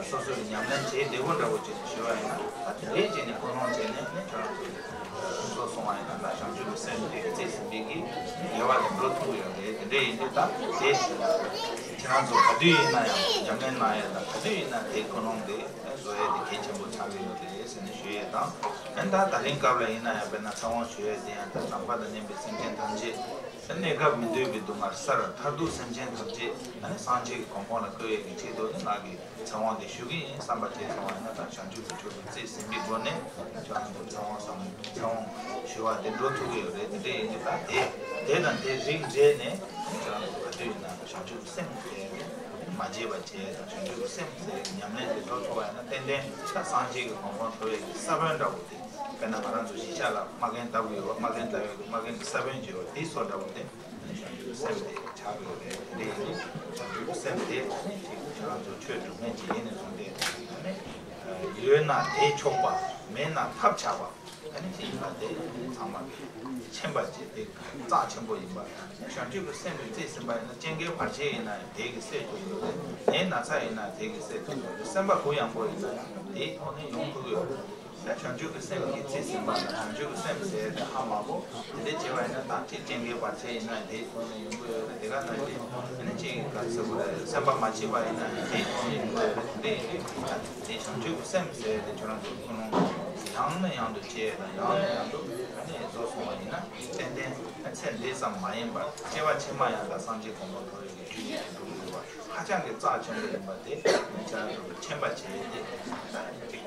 སོ་སོ་གི་ཉམས་ལེན་བྱེད་བདེ་པོ་འདྲ་བོ་ཅིག་ཞུ་བ་ཡིན་ན། ད་དེ་འདྲའི་བྱས་ནས་ཀུན་སློང་བྱས་ནས་ནི་ཁྱེད་རང་ཚོ་ལ་ཕུན་ཚོགས་སོང་བ་ཡིན་ན་འདྲ། བྱང་ཆུབ་ཀྱི་སེམས་དེ་རྩིས་ཟིན་པའི་གི་དགེ་བ་དེ་འགྲོ་ཐུབ་ཀྱི་ཡོད་རེད། དེ་འདྲ་ཡིན་དུས་ད་དེ་ཁྱེད་རང་ཚོ་ག་དུས་ཡིན་ན་ཡང་ཉམས་ལེན་གནང་ཡས་དང་། ག་དུས་ཡིན་ན་དེ་ཀུན་སློང་དེ་བཟོ་ཡས་དེ་གལ་ཆེན་པོ་ཆགས་ཀྱི་ཡོད་རེད་ཟེར་ནས་ཞུ་ཡས་དང་། ཨ་ནི་ད་ད་རིང་སྐབས་ལ་ཡིན་ན་ཡང་དཔེར་ན་ཚེ་དབང་ཞུ་ཡས་དེ་ཡང་ད་ནམ་མཁའ་དང་མཉམ་པའི་སེམས་ཅན་ཐམས་ཅད་གནས་སྐབས་མི་འདོད་པའི་སྡུག་བསྔལ་བསལ། མཐར་ཐུག་སེམས་ཅན་ཐམས་ཅད་ཨ་ནི་སངས་རྒྱས་ཀྱི་གོ་འཕང་ལ་བཀོད་ཡས་ཀྱི་ཆེད་དུ་ནི་ང་གིས་ཚེ་དབང་དེ་ཞུ་གི་ཡིན་བསམ་པ་བྱས་སོང་བ་ཡིན་ན། ད་བྱང་ཆུབ་ཀྱི་ཕྲུ་གུ་རྩིས་ཟིན་པའི་སྒོ་ནས་ཁྱེད་རང་ཚོ་ཚེ་དབང་བསམ། ཚེ་དབང་ཞུ་བ་དེ་འགྲོ་ཐུབ་ཀྱི་ཡོད་རེད། དེ་འདྲ་ཡིན་དུས་ད་དེ་དེ་དང་དེ་རིགས་འདྲེས་ནས་ཁྱེད་རང་ཚོ་ག་དུས་ཡིན་ན་བྱང་ཆུབ་སེམས་དེ་མ་བརྗེད་པ་བྱས་དང་། བྱང་ཆུབ་སེམས་དེ་ཉམས་ལེན་དེ་འགྲོ་ཐུབ་པ་ཡིན་ན་ཏན་ཏན་ད་སངས་རྒྱས་ཀྱི་གོ་འཕང་ཐོབ་ཡས་ཀྱི་ས་བོན་འདྲ་བོ་དེ། དཔེར་ན་ང་རང་ཚོ་གཞིས་ཆགས་ལ་མ་རྒན་ལྟ་བུ་ཡོད་པ། མ་རྒན་ལྟ་བུའི་མ་རྒན་གྱི་ས་བོན་བརྗེ་བ་དེའི་བཟོ་འདྲ་བོ་དེ། བྱང་ཆུབ་སེམས་དེ་ཆགས་ཡོད་རེད། དེ་ཡིན་དུས་བྱང་ཆུབ་སེམས་དེ་ཅིག་ཁྱེད་རང་ཚོ་ཆོས་སྒྲུབ་མཁན་ཅིག་ཡིན་ནས་བཟུང་སྟེ་ཡོད་ན་དེས་ཆོག་པ། མེད་ན་ཐབས་ཆག་པ། ཨ་ནི་དེ་ཡིན་པ་དེ་ཚང་མ་གི་མཁྱེན་པ་བྱས་ཏེ་རྩ་ཆེན་པོ་ཡིན་པ། བྱང་ཆུབ་ཀྱི་སེམས་ཀྱི་རྩིས་ཟིན་པ་ཡིན་ན་སྤྱན་གྱི་བར་ཆད་ཡིན་ན་ཡང་དེ་གིས་སེལ་ཐུབ་ཀྱི་ཡོད་རེད། ནད་ན་ཚ་ཡིན་ན་དེ་གིས་སེལ་ཐུབ་ཀྱི་ཡོད་རེད། སེམས་པ་གུ་ཡངས་པོ་ཡིན་ན་ཡང་དེའི་ཐོག་ནས་ཡོང་ཐུབ་ཀྱི་ཡོད་རེད། ད་བྱང་ཆུབ་ཀྱི་སེམས་ཀྱི་རྩིས་ཟིན་པ་དང་བྱང་ཆུབ་ཀྱི་སེམས་ཟེར་ཏེ་ཧ་མ་གོ། དེ་འདྲ་བྱས་པ་ཡིན་ན་ད་ཅིག་སྤྱན་གྱི་བར་ཆད་ཡིན་ན་དེའི་ཐོག་ནས་ཡོང་གི་ཡོད་རེད། དེ་ག་ནང་བཞིན་ཨ་ནི་ཅིག་ག་རེ་ཟེར་དགོས་རེད། སེམས་པ་མ་སྐྱིད་པ་ཡིན་ན་ཡང་དེའི་ཐོག་ནས་ཡོང་གི་ཡོད་རེད། དེ་འདྲ་ཡིན་དུས་ད་དེ་བྱང་ཆུབ་ཀྱི་སེམས་ཟེར་ཏེ་ཁྱོད་རང་ཚོ་ཀུན་སློང་ཡང་ནས་ཡང་དུ་བྱས་དང་ཡང་ནས་ཡང་དུ་ཨ་ནི་རྫོགས་སོང་བ་ཡིན་ན་ཏན་ཏན་ཚེ་འདི་ཙམ་མ་ཡིན་པར་སྐྱེ་བ་ཕྱི་མ་ཡང་ད་སངས་རྒྱས་གོ་འཕང་ཐོབ་ཡས་ཀྱི་རྒྱུ་ཡིན་ཞེས་འགྲོ་གི་ཡོད་པ། ཧ་ཅང་གི་རྩ་ཆེན་པོ་ཡིན་པ་དེ་ཁྱེད་རང་ཚོ་མཁྱེན་པ་བྱས་ཏེ།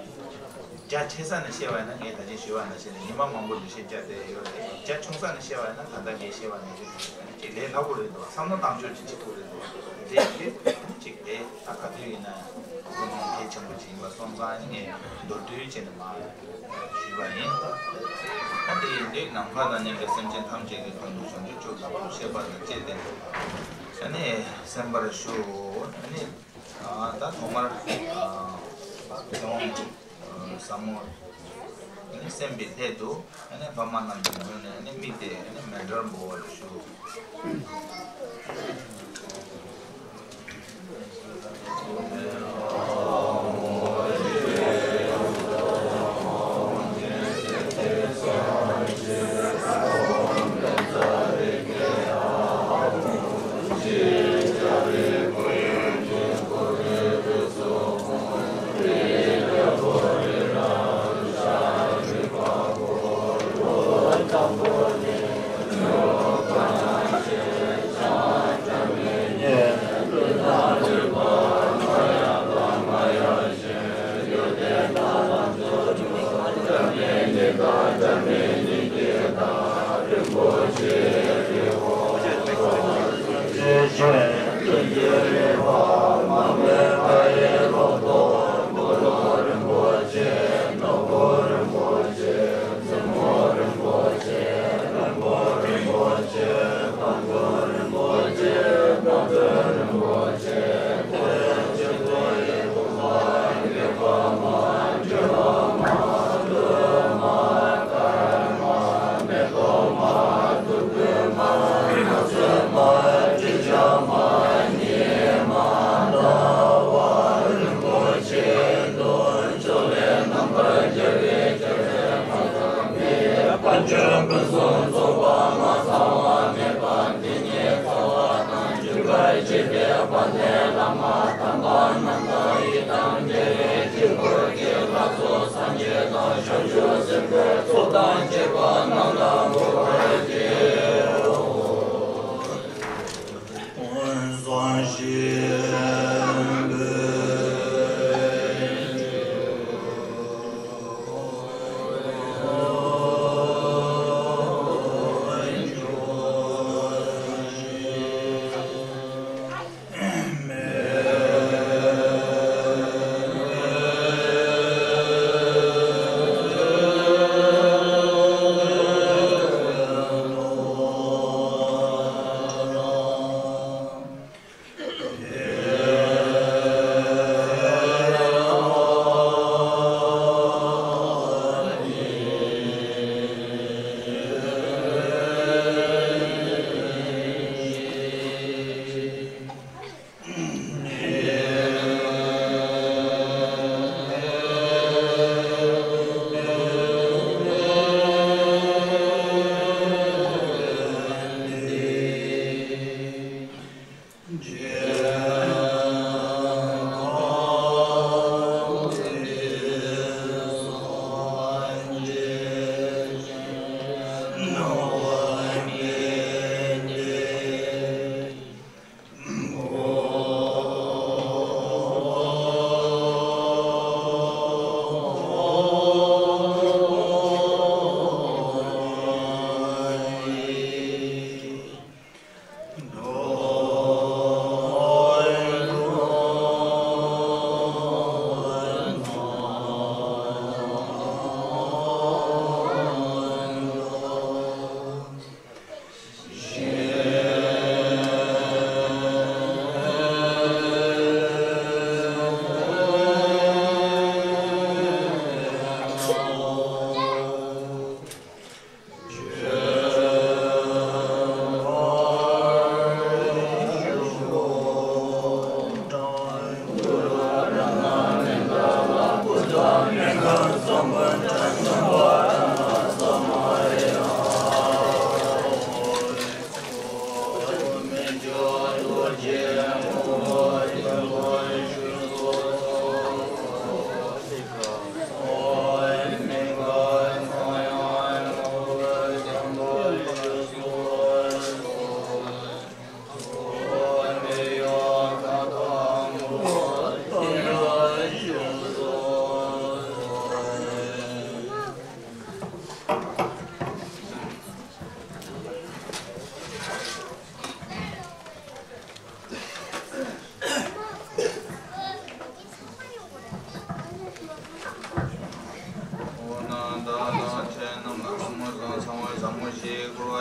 རྒྱ་ཆེ་ས་ནས་བཤད་པ་ཡིན་ན་ངས་ད་ཅི་ཞུས་པ་ནང་བཞིན་ཉི་མ་མང་པོ་འདུ་ཤེས་བརྒྱབ་བསྡད་ཡོད་རེད། རྒྱ་ཆུང་ས་ནས་བཤད་པ་ཡིན་ན་ད་ལྟ་ངས་བཤད་པ་ནང་བཞིན་ཅིག་ལས་སླ་པོ་རེད་འདུག་བསམ་བློ་བཏང་ཕྱོགས་ཅིག་གཅིག་པོ་རེད་འདུག་དེ་ཡིན་དུས་ཅིག་དེ་ད་ག་དུས་ཡིན་ན་ཀུན་སློང་གལ་ཆེན་པོ་ཅིག་ཡིན་པ་སོང་ཙང་ངས་མདོར་བསྡུས་བྱས་ནས་མར་ཞུས་པ་ཡིན། ད་དེ་ཡིན་དུས་ནམ་མཁའ་དང་མཉམ་པའི་སེམས་ཅན་ཐམས་ཅད་ཀྱི་དོན་དུ་བྱང་ཆུབ་མཆོག་དང་བཤད་པ་དང་བཅས་ཏེ་ཨ་ནི་གསན་པར་ཞུ། ཨ་ནི་ད་ཐོག་མར་ཨ་ཚེ་དབང་ཟབ་མོ་ཨ་ནི་གསན་པའི་སླད་དུ་ཨ་ནི་ཕ་མ་རྣམས་ཀྱི་མདུན་ནས་ཨ་ནི་དམིགས་ཏེ་ཨ་ནི་མཎྜལ་འབུལ་བར་ཞུ།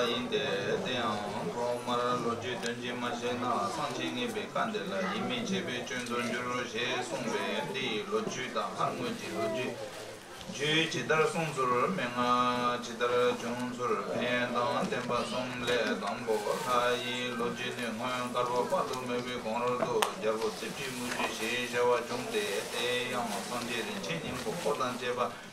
ཡིན་ཏེ། དེ་ཡང་ཐོག་མར་ལོ་རྒྱུས་དོན་གྱིས་མ་བཤད་ན། སངས་རྒྱས་ངེས་པའི་བཀའ་འདི་ལ་ཡིད་མི་ཆེས་པའི་སྐྱོན་དུ་འགྱུར་རོ་ཞེས་གསུངས་པས། འདི་ཡི་ལོ་རྒྱུས་དང་ལྷ་དངོས་ཀྱི་ལོ་རྒྱུས་རྒྱུད་ཇི་ལྟར་གསུངས་ཚུལ། མན་ངག་ཇི་ལྟར་བྱུང་ཚུལ། ཕན་དང་བདེན་པ་གསུམ་ལས། དང་པོ་ལྷ་ཡི་ལོ་རྒྱུས་ནི། སྔོན་བསྐལ་པ་དཔག་ཏུ་མེད་པའི་གོང་རོལ་དུ་རྒྱལ་པོ་རྩིབས་བྲིས་མུ་ཁྱུད་ཞེས་བྱ་བ་བྱུང་སྟེ། དེ་ཡང་སངས་རྒྱས་རིན་ཆེན་སྙིང་པོ་འཁོར་དང་བཅས་པ་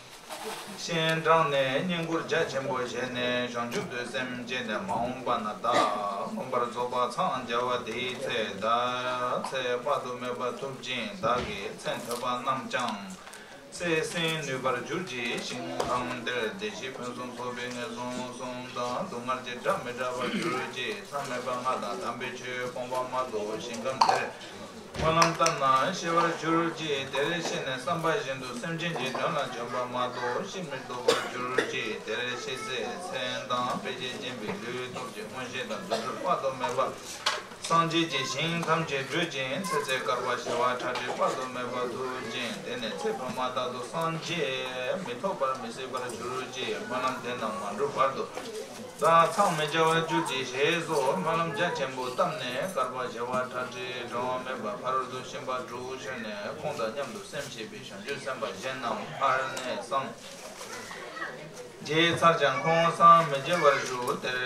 སྤྱན་དྲངས་ནས་བསྙེན་བཀུར་རྒྱ་ཆེན་པོ་བྱས་ནས་བྱང་ཆུབ་ཏུ་སེམས་བསྐྱེད་ནས། མ་འོངས་པ་ན་བདག་མངོན་པར་རྫོགས་པར་འཚང་རྒྱ་བ། དེའི་ཚེ་བདག་ཚེ་དཔག་ཏུ་མེད་པ་ཐུབ་ཅིང་། བདག་གི་མཚན་ཐོས་པ་རྣམས་ཀྱང་ཚེ་བསྲིང་ནུས་པར་གྱུར་ཅིག་ཞིང་ཁམས་དེར་བདེ་སྐྱིད་ཕུན་སུམ་ཚོགས་པའི་ངན་སོང་གསུམ་དང་སྡུག་བསྔལ་གྱི་སྒྲ་མི་གྲག་པར་གྱུར་ཅིག་མཚམས་མེད་པ་ལྔ་དང་དམ་པའི་ཆོས་སྤོང་བ་མ་གཏོགས་ཞིང་ཁམས་དེར་སྨོན་ལམ་བཏབ་ན་ཤེས་པར་གྱུར་ཅིག་དེར་ཤེས་ནས་བསམ་པ་བཞིན་དུ་སེམས་ཅན་གྱི་དོན་ལ་བྱོན་པ་མ་གཏོགས་ཤི་མི་ལྡོག་པར་གྱུར་ཅིག་དེར་ཤེས་ཚེ་མཚན་དང་དཔེ་བྱད་བརྒྱན་པའི་ལུས་སྟོབས་ཀྱི་མངོན་ཤེས་དང་རྫུ་འཕྲུལ་དཔག་ཏུ་མེད་པ། སངས་རྒྱས་ཀྱི་ཞིང་ཐམས་ཅད་བགྲོད་ཅིང་ཚེ་ཚེ་བསྐལ་པ་བྱེ་བ་ཁྲག་ཁྲིག་དཔག་ཏུ་མེད་པ་ཐུབ་ཅིང་། དེ་ནས་ཚེ་འཕོས་མ་ཐག་ཏུ་སངས་རྒྱས་མི་ཐོབ་པར་མི་སྲིད་པར་གྱུར་ཅིག་སྨོན་ལམ་དེ་རྣམས་མ་འགྲུབ་བར་དུ་བདག་འཚང་མི་རྒྱ་བར་གྱུར་ཅིག་ཞེས་སོགས་སྨོན་ལམ་རྒྱ་ཆེན་པོ་བཏབ་ནས། བསྐལ་པ་བྱེ་བ་ཁྲག་ཁྲིག་གྲངས་མེད་པ་ཕ་རོལ་ཏུ་ཕྱིན་པ་དྲུག་བྱོན་ནས། ཁོང་དང་མཉམ་དུ་སེམས་བསྐྱེད་པའི་བྱང་ཆུབ་སེམས་དཔའ་གཞན་རྣམས་སྔར་ནས་སངས་རྒྱས་ཚར་ཀྱང་ཁོང་སངས་མི་རྒྱ་བར་བཞུགས། དེར་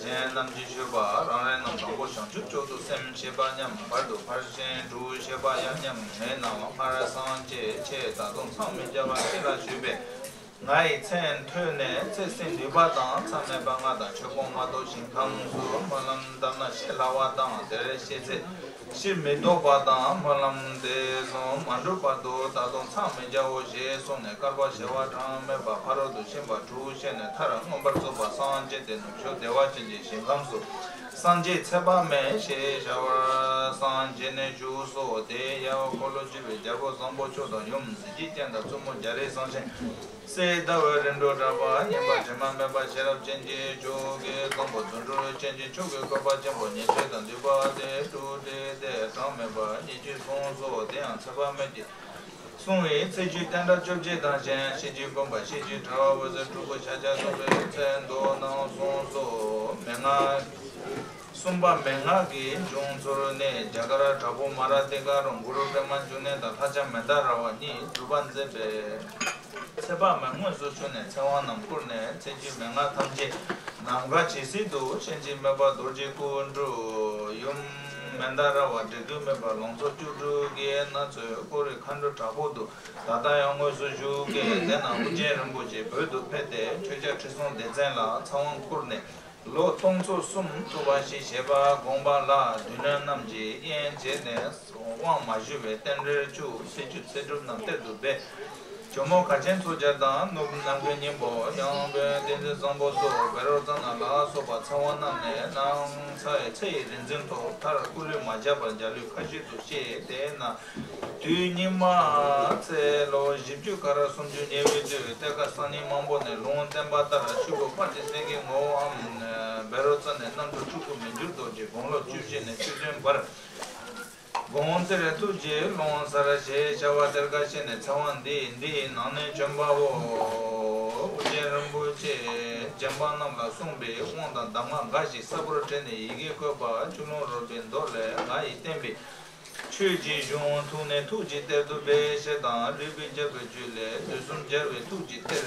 གཞན་རྣམས་ཀྱིས་ཞུས་པ། རང་རེ་རྣམས་དང་པོ་བྱང་ཆུབ་མཆོག་ཏུ་སེམས་བསྐྱེད་པ་སྙམ། བར་དུ་ཕར་ཕྱིན་དྲུག་བྱེད་པ་ཡང་སྙམ། ངེད་རྣམས་སྔར་སངས་རྒྱས་ཆེ། ད་དུང་འཚང་མི་རྒྱ་བ་ཅི་ལ་ཞུས་པས། ང་ཡི་མཚན་ཐོས་ནས་ཚེ་བསྲིང་ནུས་པ་དང་། མཚམས་མེད་པ་ལྔ་དང་ཆོས་སྤོང་མ་གཏོགས་ཞིང་ཁམས་སུ་སྨོན་ལམ་བཏབ་ན་ཤི་སླ་བ་དང་། དེར་ཤི་ཚེ་ཤི་མི་ལྡོག་པ་དང་། སྨོན་ལམ་དེ་གསུམ་མ་འགྲུབ་བར་དུ་ད་དུང་འཚང་མི་རྒྱའོ་ཞེས་གསུངས་ནས། བསྐལ་པ་བྱེ་བ་གྲངས་མེད་པ་ཕ་རོལ་ཏུ་ཕྱིན་པ་དྲུག་བཤད་ནས། མཐར་མངོན་པར་རྫོགས་པར་སངས་རྒྱས་ཏེ། ནུབ་ཕྱོགས་བདེ་བ་ཅན་གྱི་ཞིང་ཁམས་སུ་སངས་རྒྱས་ཚེ་དཔག་མེད་ཞེས་བྱ་བར་སངས་རྒྱས་ནས་བཞུགས་སོ། དེའི་ཡབ་འཁོར་ལོས་སྒྱུར་བའི་རྒྱལ་པོ་བཟང་པོ་མཆོག་དང་ཡུམ་གཟི་བརྗིད་ཅན་དང་བཙུན་མོ་རྒྱ་རས་བཟང་ཆེན། སྲས་ཟླ་བའི་རིམ་གྲོ་གྲགས་པ། སྙན་པ་དྲི་མ་མེད་པ་ཤེས་རབ་ཅན་གྱི་མཆོག་གི་བཟང་པོ་རྫུ་འཕྲུལ་ཅན་གྱི་མཆོག་གི་བཀོད་པ་ཆེན་པོ་ཉི་ཚེ་དང་འདུས་པ་སྟེ་དྲུག་སྒྲིལ་ཏེ་གྲངས་མེད་པ་ཉེར་གཅིག་གསུངས་སོ། དེ་ཡང་ཚེ་དཔག་མེད་ཀྱིས་གསུངས་པའི་ཚེས་བཅུའི་བསྟན་དགྲ་བཅོ་བརྒྱད་དང་གཞན། ཤེས་བྱའི་བུམ་པ་ཤེས་བྱའི་དྲ་བ་འོད་ཟེར་དྲུག་པོ་ཕྱག་རྒྱ་སོགས་པའི་མཚན་མདོ་རྣམས་གསུངས་སོ། མན་ངག་གསུམ་པ་མན་ངག་གི་འབྱུང་ཚུལ་ནི། རྒྱ་གར་དྲག་པོ་མ་ར་ཏི་ཀ་རུ་གུ་རུ་པྲ་མ་འབྱུང་གནས་དང་ལྷ་ལྕམ་མནྡ་ར་བ་གཉིས་སྒྲུབ་པ་མཛད་པས། ཚེ་དཔག་མེད་དངོས་སུ་བྱོན་ནས་ཚེ་དབང་རྣམས་བསྐུར་ནས། ཚེས་བཅུའི་མན་ངག་ཐམས་ཅད་ནམ་མཁའ་ཇི་སྲིད་དུ། ཤན་འབྱེད་མེད་པ་རྡོ་རྗེའི་སྐུ་འགྲུབ། ཡུམ་མནྡ་ར་བ་འབྲི་འདུན་མེད་པ་ལང་ཚོ་བཅུ་དྲུག་གི་སྣ་ཚོགས་སྐུ་རིས་མཁའ་འགྲོ་དྲག་པོ་དུ་ད་ལྟ་ཡང་དངོས་སུ་བཞུགས་ཀྱི། དེ་ན་ཨོ་རྒྱན་རིན་པོ་ཆེ་བོད་དུ་ཕེབས་ཏེ་ཆོས་རྒྱལ་ཁྲི་སྲོང་ལྡེ་བཙན་ལ་ཚེ་དབང་བསྐུར་ནས། ལོ་སྟོང་ཚོ་གསུམ་ཐུབ་པ་ཞིག་བྱེད་པ་དགོངས་པ་ལ། སྡེ་སྣོད་རྣམས་ཀྱིས་དབྱེན་བྱས་ནས་དབང་མ་ཞུ་བའི་རྟེན་འབྲེལ་བཅུ། ཚེས་བཅུ་ཚེས་སྒྲུབ་རྣམས་གཏེར་དུ་སྦས། ཇོ་མོ་མཁན་ཆེན་མཚོ་རྒྱལ་དང་ནུབ་ནམ་མཁའི་སྙིང་པོ་ཡང་སྟོན་བསྟན་འཛིན་བཟང་པོ་སོགས་བཻ་རོ་ཙ་ན་ལ་སོགས་པ་ཚེ་དབང་གནང་ནས་གནང་ཚར་བའི་ཚེ་ཡི་རིག་འཛིན་ཐོབ། མཐར་སྐུ་ལུས་མ་བཞག་པར་འཇའ་ལུས་ཁ་བཞི་ཏུ་སྐྱེས། དེས་ན། དུས་སྙིགས་མ་ཚེ་ལོ་བཞི་བཅུ་ཁ་ར་སུམ་ཅུ་ཉེ་བའི་དུས། གཏེར་ཁ་སང་ཉིན་མང་པོ་ནས་ལུང་བསྟན་པ་ལྟར་ཆོས་སྐུ་དཔལ་གྱི་སེང་གེའི་ངོ་བོའམ་བཻ་རོ་ཙ་ནའི་རྣམ་འཕྲུལ་སྤྲུལ་སྐུ་མི་འགྱུར་རྡོ་རྗེ་དགུང་ལོ་བཅུ་བཞི་ནས་བཅུ་བདུན་བར། དགོངས་གཏེར་ཐུགས་ཀྱི་རླུང་གསར་ཞེས་བྱ་བ་གཏེར་ཁ་བཤད་ནས་ཚེ་དབང་འདི་འདིའི་ནང་ནས་བྱོན་པའོ། ཨོ་རྒྱན་རིན་པོ་ཆེས་རྗེ་འབངས་རྣམས་ལ་གསུངས་པའི་དབང་དང་གདམས་ངག་འགའ་ཞིག་གསལ་པོར་བྲིས་ནས་ཡི་གེ་བཀོད་པ་ཆུ་ཀླུང་རོལ་པའི་མདོ་ལས། ང་ཡིས་བསྟན་པའི་ཆོས་ཀྱི་གཞུང་ཐུགས་ནས་ཐུགས་ཀྱི་གཏེར་དུ་སྦས་ཞེས་དང་། རིག་པའི་རྒྱལ་པོའི་རྒྱུད་ལས་དུས་གསུམ་རྒྱལ་བའི་ཐུགས་ཀྱི་གཏེར།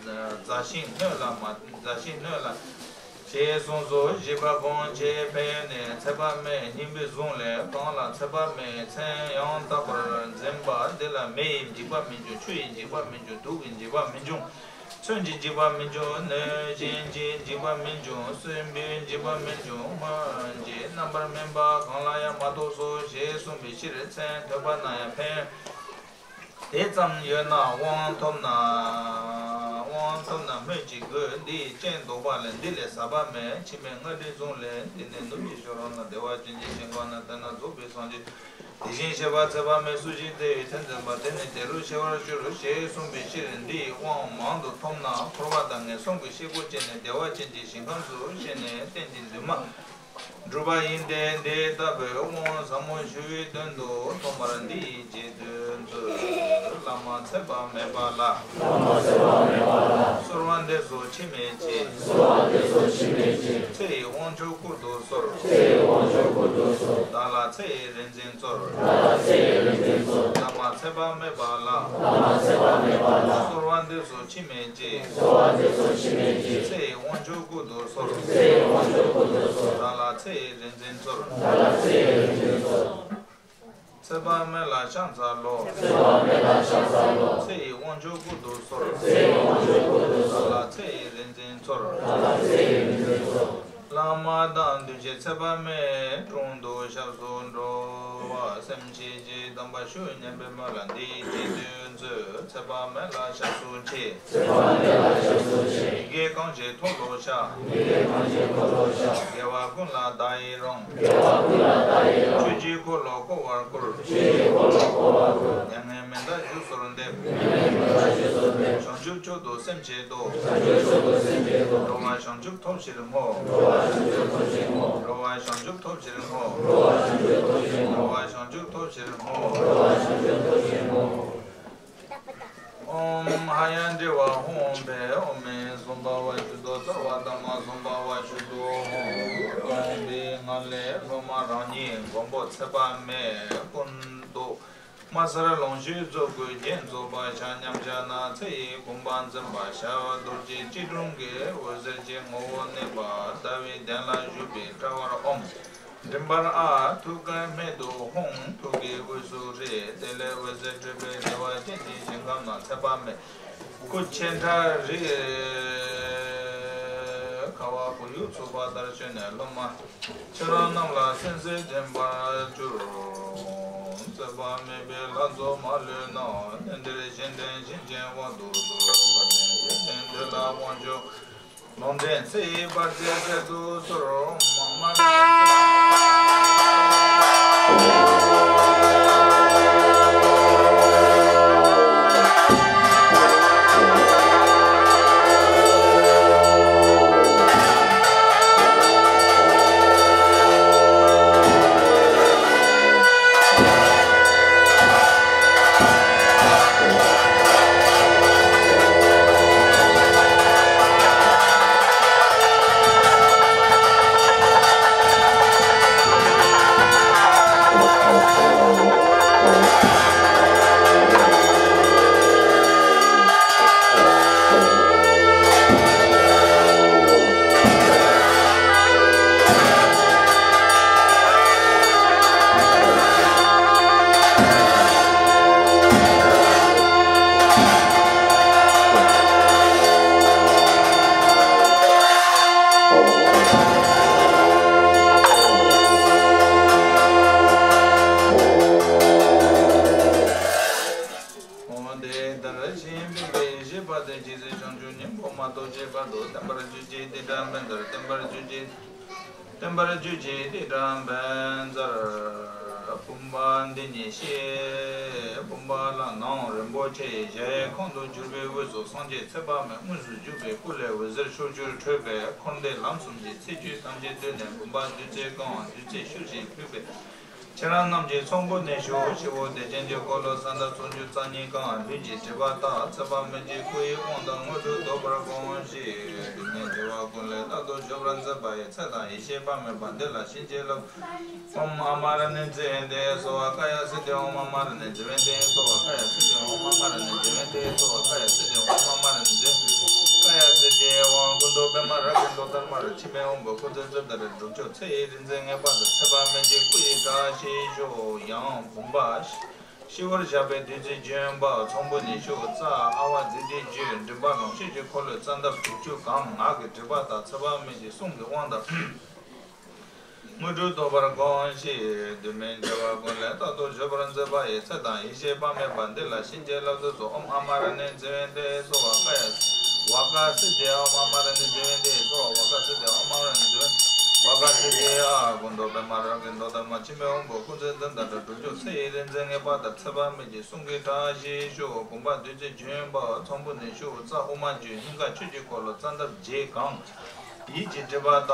མཛའ་ཞིང་སྣོད་ལ་མ་མཛའ་ཞིང་སྣོད་ལ་ཞེས་གསུངས་སོ། བཞི་པ་གང་བྱེད་ཕན་ཡོན་ནི། ཚེ་དཔག་མེད་སྙིང་པོའི་གཟུངས་ལས། གང་ལ་ཚེ་དཔག་མེད་མཚན་ཡང་དག་པར་འཛིན་པ་འདི་ལ། མེ་ཡིས་འཇིག་པ་མི་འབྱུང་། ཆུ་ཡིས་འཇིག་པ་མི་འབྱུང་། དུག་གིས་འཇིག་པ་མི་འབྱུང་། མཚོན་གྱིས་འཇིག་པ་མི་འབྱུང་། གནོད་སྦྱིན་གྱིས་འཇིག་པ་མི་འབྱུང་། གསོན་པོས་འཇིག་པ་མི་འབྱུང་། སྔོན་གྱི་རྣམ་པར་སྨིན་པ་གང་ལ་ཡང་མ་གཏོགས་སོ་ཞེས་གསུངས་པའི་ཕྱིར། མཚན་ཐོས་པ་ན་ཡང་ཕན་ཡོན་དེ་ཙམ་ཡོད་ན་དབང་ཐོབ་ན། དབང་ཐོབ་ན་སྨོས་ཅི་དགོས། འདི་ཡི་སྤྱན་ལྡོག་པ་ལས། འདི་ལས་ཟག་པ་མེད། འཆི་མེད་ལྔ་སྒྲིལ་གཟུངས་ལས། འདི་ནི་ནུབ་ཀྱི་ཕྱོགས་རང་ན་བདེ་བ་ཅན་གྱི་ཞིང་ཁམས་ན་བསྟེན་ན་རྫོགས་པའི་སངས་རྒྱས། དེ་བཞིན་གཤེགས་པ་ཚེ་དཔག་མེད་སུ་ཞིག་དེ་ཡི་མཚན་འཛིན་པ་དེ་ནི་དེ་རུ་སྐྱེ་བར་འགྱུར་ཞེས་གསུངས་པའི་ཕྱིར། འདི་ཡི་དབང་མང་དུ་ཐོབ་ན་འཁོར་བ་དང་ངན་སོང་གི་སྐྱེ་སྒོ་བཅད་ནས་བདེ་བ་ཅན་གྱི་ཞིང་ཁམས་སུ་གཤེགས་ནས་རྟེན་གྱི་འདུན་མ་ སྒྲུབ་པ་ཡིན་ཏེ། འདི་ལྟ་བུའི་དབང་ཟབ་མོ་ཞུ་བའི་དོན་དུ་ཐོག་མར་འདི་ཡི་རྗེས་ཟློས་མཛོད། བླ་མ་ཚེ་དཔག་མེད་པ་ལ། བླ་མ་ཚེ་དཔག་མེད་པ་ལ། གསོལ་བ་འདེབས་སོ་འཆི་མེད་ཀྱི། གསོལ་བ་འདེབས་སོ་འཆི་མེད་ཀྱི། ཚེ་ཡི་དབང་ཕྱུག་བཀུར་དུ་གསོལ། ཚེ་ཡི་དབང་ཕྱུག་བཀུར་དུ་གསོལ། བདག་ལ་ཚེ་ཡི་རིག་འཛིན་སྩོལ། བདག་ལ་ཚེ་ཡི་རིག་འཛིན་སྩོལ། བླ་མ་ཚེ་དཔག་མེད་པ་ལ། བླ་མ་ཚེ་དཔག་མེད་པ་ལ། གསོལ་བ་འདེབས་སོ་འཆི་མེད་ཀྱི། གསོལ་བ་འདེབས་སོ་འཆི་མེད་ཀྱི། ཚེ་ཡི་དབང་ཕྱུག་བཀུར་དུ་གསོལ། ཚེ་ཡི་དབང་ཕྱུག་བཀུར་དུ་གསོལ། བདག་ལ་ཚེ་ཡི་རིག་འཛིན་སྩོལ། བདག་ལ་ཚེ་ཡི་རིག་འཛིན་སྩོལ། ཚེ་དཔག་མེད་ལ་ཕྱག་འཚལ་ལོ། ཚེ་དཔག་མེད་ལ་ཕྱག་འཚལ་ལོ། ཚེ་ཡི་དབང་ཕྱུག་བཀུར་དུ་གསོལ། ཚེ་ཡི་དབང་ཕྱུག་བཀུར་དུ་གསོལ། བདག་ལ་ཚེ་ཡི་རིག་འཛིན་སྩོལ། བདག་ལ་ཚེ་ཡི་རིག་འཛིན་སྩོལ། བླ་མ་དང་འདུས་བྱས་ཚེ་དཔག་མེད་དྲུང་དུ་ཞབས་སུ་འགྲོ་བ་སེམས་བསྐྱེད་ཀྱི་སྡོམ་པ་ཞུ་སྙམ་པའི་སྨོན་ལམ་འདི་ཡིས་རྗེས་ཟློས་མཛོད། ཚེ་དཔག་མེད་ལ་ཞབས་སུ་མཆི། ཚེ་དཔག་མེད་ལ་ཞབས་སུ་མཆི། ཡི་གེ་གང་ཞིག་མཐོལ་ལོ་བཤགས། ཡི་གེ་གང་ཞིག་མཐོལ་ལོ་བཤགས། དགེ་བ་ཀུན་ལ་བདག་ཡི་རང་། དགེ་བ་ཀུན་ལ་བདག་ཡི་རང་། ཆོས་ཀྱི་འཁོར་ལོ་བསྐོར་བར་བསྐུལ། ཆོས་ཀྱི་འཁོར་ལོ་བསྐོར་བར་བསྐུལ། མྱ་ངན་མི་འདའ་བཞུགས་གསོལ་འདེབས། མྱ་ངན་མི་འདའ་བཞུགས་གསོལ་འདེབས། བྱང་ཆུབ་མཆོག་ཏུ་སེམས་བསྐྱེད་དོ། བྱང་ཆུབ་མཆོག་ཏུ་སེམས་བསྐྱེད་དོ། འགྲོ་བ་བྱང་ཆུབ་ཐོབ་ཕྱིར་བསྔོ། འགྲོ་བ་བྱང་ཆུབ་ཐོབ་ཕྱིར་བསྔོ། འགྲོ་བ་བྱང་ཆུབ་ཐོབ་ཕྱིར་བསྔོ། འགྲོ་བ་བྱང་ཆུབ་ཐོབ་ཕྱིར་བསྔོ། འགྲོ་བ་བྱང་ཆུབ་ཐོབ་ཕྱིར་བསྔོ། འགྲོ་བ་བྱང་ཆུབ་ཐོབ་ཕྱིར་བསྔོ། ཨོཾ་ཧ་ཡ་དྲི་བ་ཧཱུྃ་ཕཊ། ཨོཾ་མི་སྭཱ་བྷཱ་ཝ་ཤུདྡྷོ་ཙརྦ་དྷརྨ་སྭཱ་བྷཱ་ཝ་ཤུདྡྷོ་ཧཱུྃ། ཨོཾ་འདི་སྔགས་ལས་སློབ་མ་རང་ཉིད་མགོན་པོ་ཚེ་དཔག་མེད་ཀུན་ཏུ་དམར་སེར་ལོངས་སྤྱོད་རྫོགས་སྐུའི་རྒྱན་རྫོགས་པ་ཆ་མཉམ་བཞག་ན། ཚེ་ཡི་བུམ་པ་འཛིན་པ་ཞབས་རྡོ་རྗེ་སྐྱིལ་ཀྲུང་གིས་འོད་ཟེར་གྱི་ངོ་བོ་གནས་པ་ཟླ་བའི་གདན་ལ་བཞུགས་པའི་དཔྲལ་བར་ཨོཾ། མགྲིན་པར་ཨཱཿ། ཐུགས་ཀའི་སྨད་དུ་ཧཱུྃ། ཐུགས་ཀའི་དབུས་སུ་ཧྲཱིཿ། དེ་ལས་འོད་ཟེར་འཕྲོས་པས་བདེ་བ་ཅན་གྱི་ཞིང་ཁམས་ན་ཚེ་དཔག་མེད་སྐུ་མཆེད་ཕྲ་རིས་ཁ་བ་བུ་ཡུག་འཚུབས་པ་ལྟར་བྱོན་ནས་སློབ་མ་ཁྱེད་རང་རྣམས་ལ་གསན་གཟིགས་འདྲེན་པར་གྱུར། ཚེ་དཔག་མེད་པའི་ལྷ་ཚོགས་མ་ལུས་ན། གནས་འདིར་གཞན་དོན་གཞན་ཆེན་དབང་དུ་གསོལ། བ་དན་བདུད་ལ་དབང་ཕྱུག་ལུང་བསྟན་ཚེ་ཡི་བར་ཆད་སེལ་དུ་གསོལ། མ་མ་འོ་དེ་ལྟར་ཤེས་པའི་ཡེ་ཤེས་དཔལ་དེ་ཇི་སྲིད་བྱང་ཆུབ་སྙིང་པོ་མ་ཐོབ་ཀྱི་བར་དུ་བརྟན་པར་གྱུར་ཅིག་དེ་འདྲ་མིན་ནོ། བརྟན་པར་གྱུར་ཅིག་བརྟན་པར་གྱུར་ཅིག་དེ་འདྲ་མིན་ནོ། བུམ་པ་འདི་ཉིད་ཤེས། བུམ་པ་ལ་ནང་རིན་པོ་ཆེ་ཡི་གཞལ་ཡས་ཁང་དུ་གྱུར་པའི་དབུས་སུ་སངས་རྒྱས་ཚེ་དཔག་མེད་དངོས་སུ་བཞུགས་པའི་སྐུ་ལས་འོད་ཟེར་ཕྱོགས་བཅུར་འཕྲོས་པས། འཁོར་འདས་ལམ་གསུམ་གྱི་ཚེ་བཅུད་ཐམས་ཅད་བཏུལ་ནས་བུམ་པ་བདུད་རྩིས་བཀང་བ་བདུད་རྩིས་ཤུགས་ཀྱིས་ཕུལ་བས། ཁྱེད་རང་རྣམས་ཀྱི་ཚོགས་མགོན་ནས་ཞུ། སྤྱི་བོ་བདེ་ཆེན་གྱི་འཁོར་ལོ་གསང་བདག་ཚོགས་རྒྱུ་རྩ་གཉིས་གང་ལུས་ཀྱི་སྒྲིབ་པ་དག་ཚེ་དཔག་མེད་ཀྱི་སྐུ་ཡི་དབང་དང་དངོས་གྲུབ་ཐོབ་པར་དགོངས་ཤིག་དུས་མིན་འགྲོ་བ་ཀུན་ལས་རྟག་ཏུ་སྐྱོབ་པར་མཛད་པ་ཡི་ཚེ་དང་ཡེ་ཤེས་དཔག་མེད་པ་འདི་ལ་བྱིན་གྱིས་བརླབ། ཨོཾ་ཨ་མ་ར་ཎི་ཛེ་ཝནྟེ་སྭཱ་ཧཱ། ཀཱ་ཡ་སིདྡྷི། ཨོཾ་ཨ་མ་ར་ཎི་ཛེ་ཝནྟེ་སྭཱ་ཧཱ། ཀཱ་ཡ་སིདྡྷི། ཨོཾ་ཨ་མ་ར་ཎི་ཛེ་ཝནྟེ་སྭཱ་ཧཱ། ཀཱ་ཡ་སིདྡྷི། ཨོཾ་ཨ་མ་ར་ཎི་ཛེ་ཀཱ་ཡ་སིདྡྷི། ཨོཾ་ཀུན་ཏུ་པདྨ་རཱ་གའི་མདོག་ལྟར་དམར། འཆི་མེད་དབང་པོ་སྐུ་ཚེ་ཚེ་བདག་རིག་འཛིན་དྲུག་མཆོག་ཚེ་ཡི་རིག་འཛིན་ངེས་པར་དུ་ཚེ་དཔག་མེད་ཀྱི་སྐུ་ཡི་བཀྲ་ཤིས་ཤོག་ཡང་བུམ་པ་ཤི་བར་བཞག་པའི་བདུད་རྩི་ལྗོན་པ་ཚོམ་བུ་ནས་ཤོག་རྩ་ཨ་ཝ་བདུད་རྩིའི་རྒྱུན་མགྲིན་པ་ལོངས་སྤྱོད་ཀྱི་འཁོར་ལོའི་རྩ་འདབ་དྲུག་ཅུ་གང་ངག་གི་སྒྲིབ་པ་དག་ཚེ་དཔག་མེད་ཀྱི་གསུང་གི་དབང་དང་དངོས་གྲུབ་ཐོབ་པར་དགོངས་ཤིག་དུས་མིན་འགྲོ་བ་ཀུན་ལས་རྟག་ཏུ་སྐྱོབ་པར་མཛད་པ་ཡི་ཚེ་དང་ཡེ་ཤེས་དཔག་མེད་པ་འདི་ལ་བྱིན་གྱིས་བརླབ་ཏུ་གསོལ། ཨོཾ་ཨ་མ་ར་ཎི་ཛེ་ཝནྟེ་སྭཱ་ཧཱ། ཀཱ་ཡ་ཝཱ་ཀ་སིདྡྷི། ཨོཾ་ཨ་མ་ར་ཎི་ཛེ་ཝནྟེ་སྭཱ་ཧཱ། ཝཱ་ཀ་སིདྡྷི། ཨོཾ་ཨ་མ་ར་ཎི་ཛེ་ཝནྟེ། ཝཱ་ཀ་སིདྡྷི། ཨ། ཀུན་ཏུ་པདྨ་རཱ་གའི་མདོག་ལྟར་དམར། འཆི་མེད་དབང་པོ་སྐུ་ཚེ་འཛིན་དང་འདྲ། དྲུག་མཆོག་ཚེ་ཡི་རིག་འཛིན་ངེས་པར་དུ་ཚེ་དཔག་མེད་ཀྱི་གསུང་གི་བཀྲ་ཤིས་ཤོག་བུམ་པ་བདུད་རྩི་ལྗོན་པ་ཚོམ་བུ་ནས་ཤོག་རྩ་དབུ་མ་རྒྱུད་སྙིང་ག་ཆོས་ཀྱི་འཁོར་ལོ་རྩ་འདབ་བརྒྱད་གང་། ཡིད་ཀྱི་སྒྲིབ་པ་དག་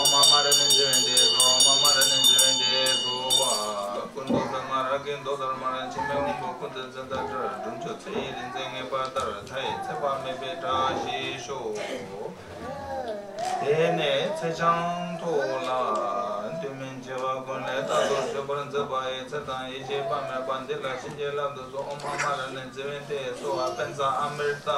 ཨོཾ་ཨ་མ་ར་ནི་ཛི་བན་ཏེ་སྭཱ་ཧཱ། ཨོཾ་ཨ་མ་ར་ནི་ཛི་བན་ཏེ་སྭཱ་ཧཱ། སྐུ་མདོག་དཔལ་མ་རཱ་གའི་མདོག་ལྟར་དམར། མཆིལ་མའི་སྔོན་པོ་ཀུན་ཏུ་བཙན་དང་འདྲ། སྒྲུབ་མཆོག་ཚེ་ཡི་རིག་འཛིན་ངེས་པར་ལྟར། མཐའ་ཡས་ཚེ་དཔག་མེད་པའི་བཀྲ་ཤིས་ཤོག། དེ་ནས་ཚེ་ཆང་ཐོགས་ལ། དུས་མིན་བྱེ་བ་ཀུན་ལས་རྟག་ཏུ་བཞུ་བར་མཛད་པ་ཡི་ཚེ་དང་ཡེ་ཤེས་དཔག་མེད་པ་འདི་ལ་བྱིན་གྱིས་བརླབ་ཏུ་གསོལ། ཨོཾ་ཨ་མ་ར་ནི་ཛི་བན་ཏེ་སྭཱ་ཧཱ། པཉྩ་ཨ་མྲྀ་ཏ་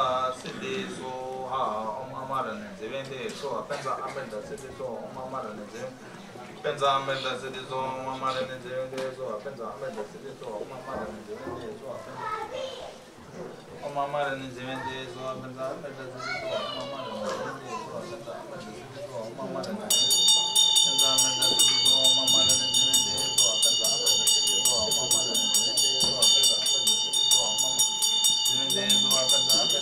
སིདྡྷི་སྭཱ་ཧཱ། ཨོཾ་ཨ་མ་ར་ནི་ཛི་བན་ཏེ་སྭཱ་ཧཱ། པཉྩ་ཨ་མྲྀ་ཏ་སིདྡྷི་སྭཱ་ཧཱ། ཨོཾ་ཨ་མ་ར་ནི་ཛི་བན། པཉྩ་ཨ་མྲྀ་ཏ་སིདྡྷི་སྭཱ་ཧཱ། ཨོཾ་ཨ་མ་ར་ནི་ཛི་བན་ཏེ་སྭཱ་ཧཱ། པཉྩ་ཨ་མྲྀ་ཏ་སིདྡྷི་སྭཱ་ཧཱ། ཨོཾ་ཨ་མ་ར་ནི་ཛི་བན་ཏེ་སྭཱ་ཧཱ། པཉྩ། ཨོཾ་ཨ་མ་ར་ནི་ཛི་བན་ཏེ་སྭཱ་ཧཱ། པཉྩ་ཨ་མྲྀ་ཏ་སིདྡྷི་སྭཱ་ཧཱ། ཨོཾ་ཨ་མ་ར་ནི་ཛི་བན་ཏེ་སྭཱ་ཧཱ། པཉྩ་ཨ་མྲྀ་ཏ་སིདྡྷི་སྭཱ་ཧཱ། ཨོཾ་ཨ་མ་ར་ནི་ཛི་བན་ཏེ་སྭཱ་ཧཱ། པཉྩ་ཨ་མྲྀ་ཏ་སིདྡྷི་སྭཱ་ཧཱ། ཨོཾ་ཨ་མ་ར་ནི་ཛི་བན་ཏེ་སྭཱ་ཧཱ། པཉྩ་ཨ་མྲྀ་ཏ་སིདྡྷི་སྭཱ་ཧཱ། ཨོཾ་ཨ་མ་ར་ནི་ཛི་བན་ཏེ་སྭཱ་ཧཱ། པཉྩ་ཨ་མྲྀ་ཏ་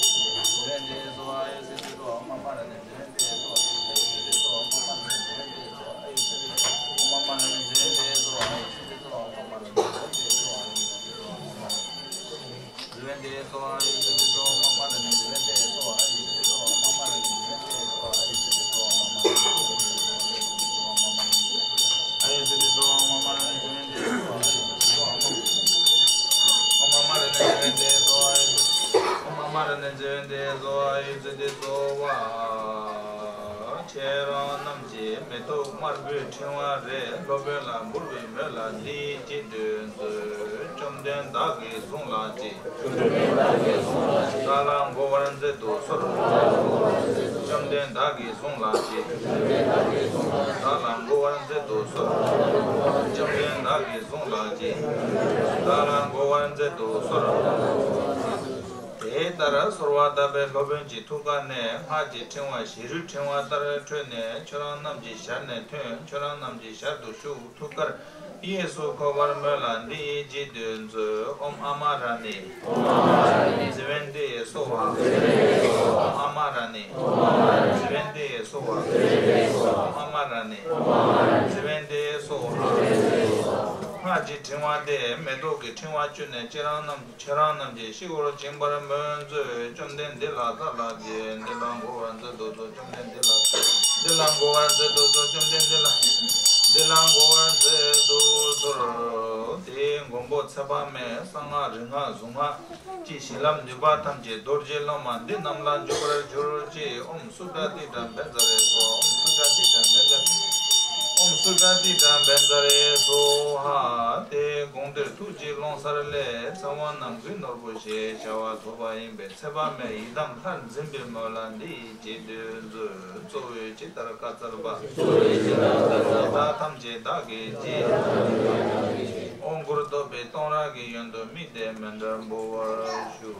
ཁྱེད་རང་རྣམས་ཀྱི་མེ་ཏོག་དམར་པོའི་ཕྲེང་བ་རེ་སློབ་དཔོན་ལ་འབུལ་བའི་མོད་ལ་འདིའི་རྗེས་ཟློས་མཛོད། བཅོམ་ལྡན་བདག་གིས་བཟུང་ལགས་ཅི། བདག་ལ་འགོ་བར་མཛད་དུ་གསོལ། བཅོམ་ལྡན་བདག་གིས་བཟུང་ལགས་ཅི། བདག་ལ་འགོ་བར་མཛད་དུ་གསོལ། བཅོམ་ལྡན་བདག་གིས་བཟུང་ལགས་ཅི། བདག་ལ་འགོ་བར་མཛད་དུ་གསོལ། དེ་ལྟར་གསོལ་བ་བཏབ་པས་སློབ་དཔོན་གྱི་ཐུགས་ཀ་ནས་སྔགས་ཀྱི་ཕྲེང་བ་བྱེ་རུའི་ཕྲེང་བ་ལྟར་འཕྲོས་ནས་ཁྱོད་རང་རྣམས་ཀྱི་ཞལ་ནས་ཐོན། ཁྱོད་རང་རྣམས་ཀྱི་ཞལ་དུ་ཞུགས། ཐུགས་ཀར་གཡས་སུ་འཁོར་བར་མོས་ལ་འདིའི་རྗེས་ཟློས་མཛོད། ཨོཾ་ཨ་མ་ར་ཎི། ཨོཾ་ཨ་མ་ར་ཎི། ཛི་ཝནྟི་ཡེ་སྭཱ་ཧཱ། ཛི་ཝནྟི་ཡེ་སྭཱ་ཧཱ། ཨོཾ་ཨ་མ་ར་ཎི། ཨོཾ་ཨ་མ་ར་ཎི། ཛི་ཝནྟི་ཡེ་སྭཱ་ཧཱ། ཛི་ཝནྟི་ཡེ་སྭཱ་ཧཱ། ཨོཾ་ཨ་མ་ར་ཎི། ཨོཾ་ཨ་མ་ར་ཎི། ཛི་ཝནྟི་ཡེ་སྭཱ་ཧཱ། ཛི་ཝནྟི་ཡེ་སྭཱ་ཧཱ། སྔགས་ཀྱི་ཕྲེང་བ་དེ་མེ་ཏོག་གི་ཕྲེང་བ་བཅུ་ནས་ཁྱེད་རང་རྣམས་ཁྱེད་རང་རྣམས་ཀྱི་སྤྱི་བོར་བཅིངས་པར་མོས་མཛོད། བཅོམ་ལྡན་འདི་ལ་བལྟ་ལགས་ཀྱི། འདི་ལ་མགོ་བར་མཛད་དུ་གསོལ། བཅོམ་ལྡན་འདི་ལ། འདི་ལ་མགོ་བར་མཛད་དུ་གསོལ། བཅོམ་ལྡན་འདི་ལ། འདི་ལ་མགོ་བར་མཛད་དུ་གསོལ། དེའི་མགོན་པོ་ཚེ་དཔག་མེད་གསང་སྔགས་རིག་སྔགས་གཟུངས་སྔགས་ཀྱི་བྱིན་རླབས་ནུས་པ་ཐམས་ཅད་རྡོ་རྗེ་སློབ་མ་འདི་རྣམས་ལ་འཇུག་པར་གྱུར་ཅིག། ཨོཾ་སུ་ཏྲ་ཏི་ཏྲ་བཛྲ་ཧེ་སྭཱ་ཧཱ། ཨོཾ་སུ་ཏྲ་ཏི་ཏྲ་བཛྲ། ཨོཾ་སུ་ཏྲ་ཏི་ཏྲ་བཛྲ་ཧེ་སྭཱ་ཧཱ། དེའི་དགོངས་འདིར་ཐུགས་ཀྱི་ཀློང་གསལ་ལས་ཚེ་དབང་རྣམས་ཀྱི་ནོར་བུ་ཞེས་བྱ་བ་ཐོབ་པ་ཡིན་པས། ཚེ་དཔག་མེད་ཡི་དམ་ལྷར་འཛིན་པའི་མོད་ལ་འདིའི་རྗེས་ཟློས་མཛོད། གཙོ་བོས་ཇི་ལྟར་བཀའ་སྩལ་པ། གཙོ་བོས་ཇི་ལྟར་བཀའ་སྩལ་པ། དེ་དག་ཐམས་ཅད་བདག་གིས་བགྱིས། དབང་བསྐུར་བསྟོད་པའི་གཏོང་རག་གི་ཡོན་དུ་དམིགས་ཏེ་མཎྜལ་འབུལ་བར་ཞུ།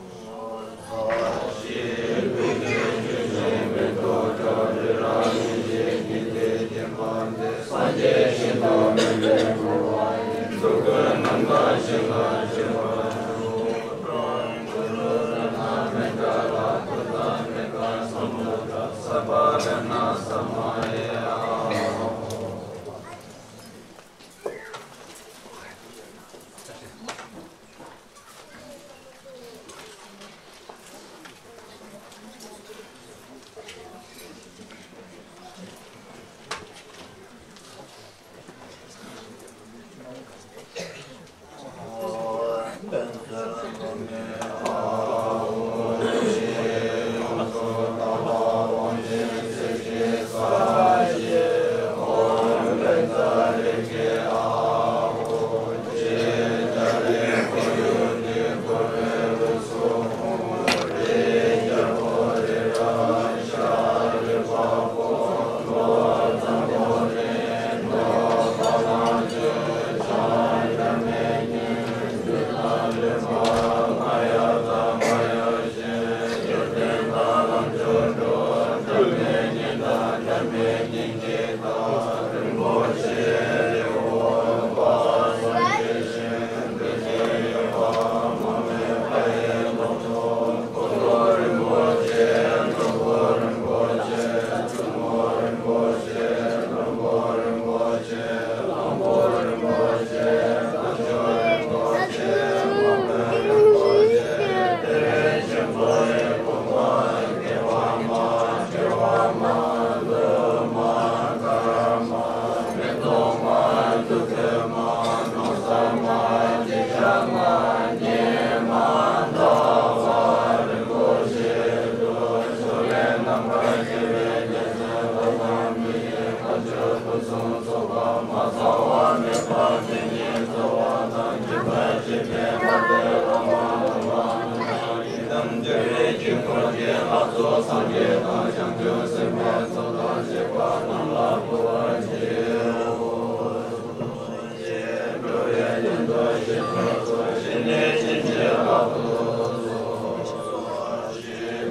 སངས་རྒྱས་དང་བྱང་ཆུབ་སེམས་དཔའི་ཚོགས་དང་བཅས་པ་རྣམས་ལ་འབུལ་བར་བགྱིའོ། འགྲོ་བའི་དོན་དུ་ཞིང་དུ་འཚོ་ཞིང་གནས་ཤིང་བྱིན་རླབས་ཏུ་གསོལ།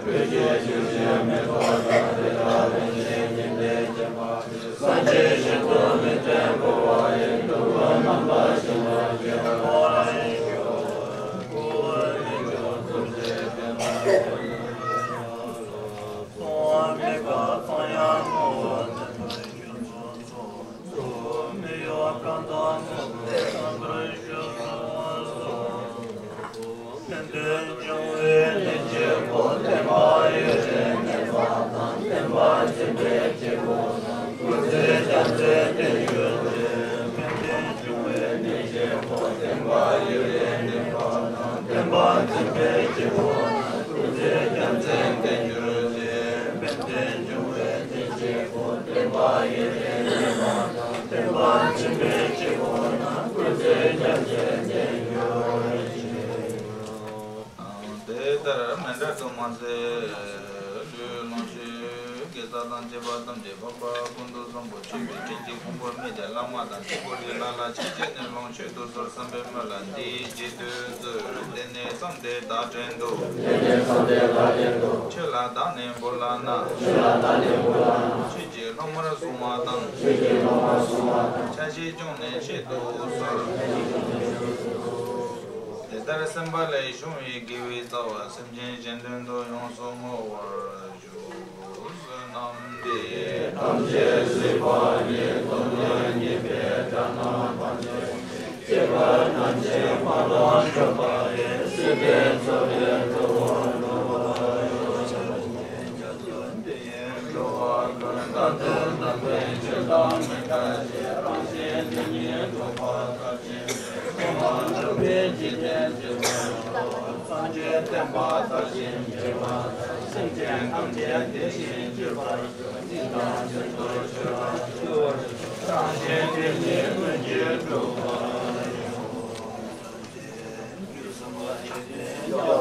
བོད་ཀྱི་གཞུང་ཆེན་མེ་ཏོག་དང་དེ་དག་རིན་ཆེན་གྱི་གདན་བརྒྱན་པ། སངས་རྒྱས་ཞིང་དུ་མི་མཐུན་འཁོར་བ་ཡི། སྡུག་བསྔལ་རྣམ་པར་ཞི་བར་བགྱིའོ། དེ་ལྟར་མཎྜལ་དུ་མ་ཟད་ལུས་ལོངས་སྤྱོད་དགེ་རྩ་དང་བཅས་པ་ཐམས་ཅད་འཕགས་པ་ཀུན་ཏུ་བཟང་པོ་མཆོད་པའི་སྤྲིན་གྱི་ཕུང་པོ་སྨིན་ཏེ་བླ་མ་དང་ཐུགས་ཀྱི་ལྷ་ལ་ཕྱག་བྱས་ནས་ལོངས་སྤྱོད་དུ་གསོལ་བསམ་པའི་སྨོན་ལམ་འདི་བགྱིད་དུ་གསོལ། དེ་ནས་བསམས་ཏེ་བདག་བྲན་དུ། དེ་ནས་བསམས་ཏེ་བདག་བྲན་དུ། ཆོས་ལ་བདག་ནི་འབུལ་ལགས་ན། ཆོས་ལ་བདག་ནི་འབུལ་ལགས་ན། ཆོས་ཀྱི་སློབ་མར་བཟུང་བ་དང་། ཆོས་ཀྱི་སློབ་མར་བཟུང་བ་དང་། ཆ་ཤས་ཀྱང་ནི་བྱེད་དུ་གསོལ། དེ་ལྟར་སེམས་པ་ལས་བྱུང་བའི་དགེ་བའི་རྩ་བ་སེམས་ཅན་གཞན་དོན་དུ་ཡོངས་སུ་བསྔོ་བར་ཞུ། བསོད་ནམས་འདི་ཡིས་ཐམས་ཅད་གཟིགས་པ་ཉིད། སྟོང་ཉིད་རྙེད་པའི་དགྲ་རྣམས་ཕམ་བྱས་ཏེ། སྐྱེ་བ་ཐམས་ཅད་མ་ལུས་འཁྱམས་པ་ཡི། སྲིད་པའི་མཚོ་ལས་འགྲོ་བ་སྒྲོལ་བར་ཤོག། འཇམ་རྩུབ་འདི་ཡིས་འགྲོ་བ་ཀུན། དག་ཏུ་དག་པའི་ཆོས་དང་མི་འབྲལ་ཞིང་། རང་གཞན་དོན་གཉིས་སྒྲུབ་པར་བྱེད། ཐོག་མར་སྒྲུབ་པའི་འཇིག་རྟེན་སྤྱི་བོར་གཤེགས། སངས་རྒྱས་བསྟན་པ་དར་ཞིང་རྒྱས་པར་བྱ། སེམས་ཅན་ཐམས་ཅད་བདེ་ཞིང་སྐྱིད་པར་སྤྱོད། སྙིང་དང་རྗེས་སུ་འགྲོ་བ་ཡི། རང་གཞན་དོན་གཉིས་ལྷུན་གྱིས་གྲུབ་པར་ཤོག།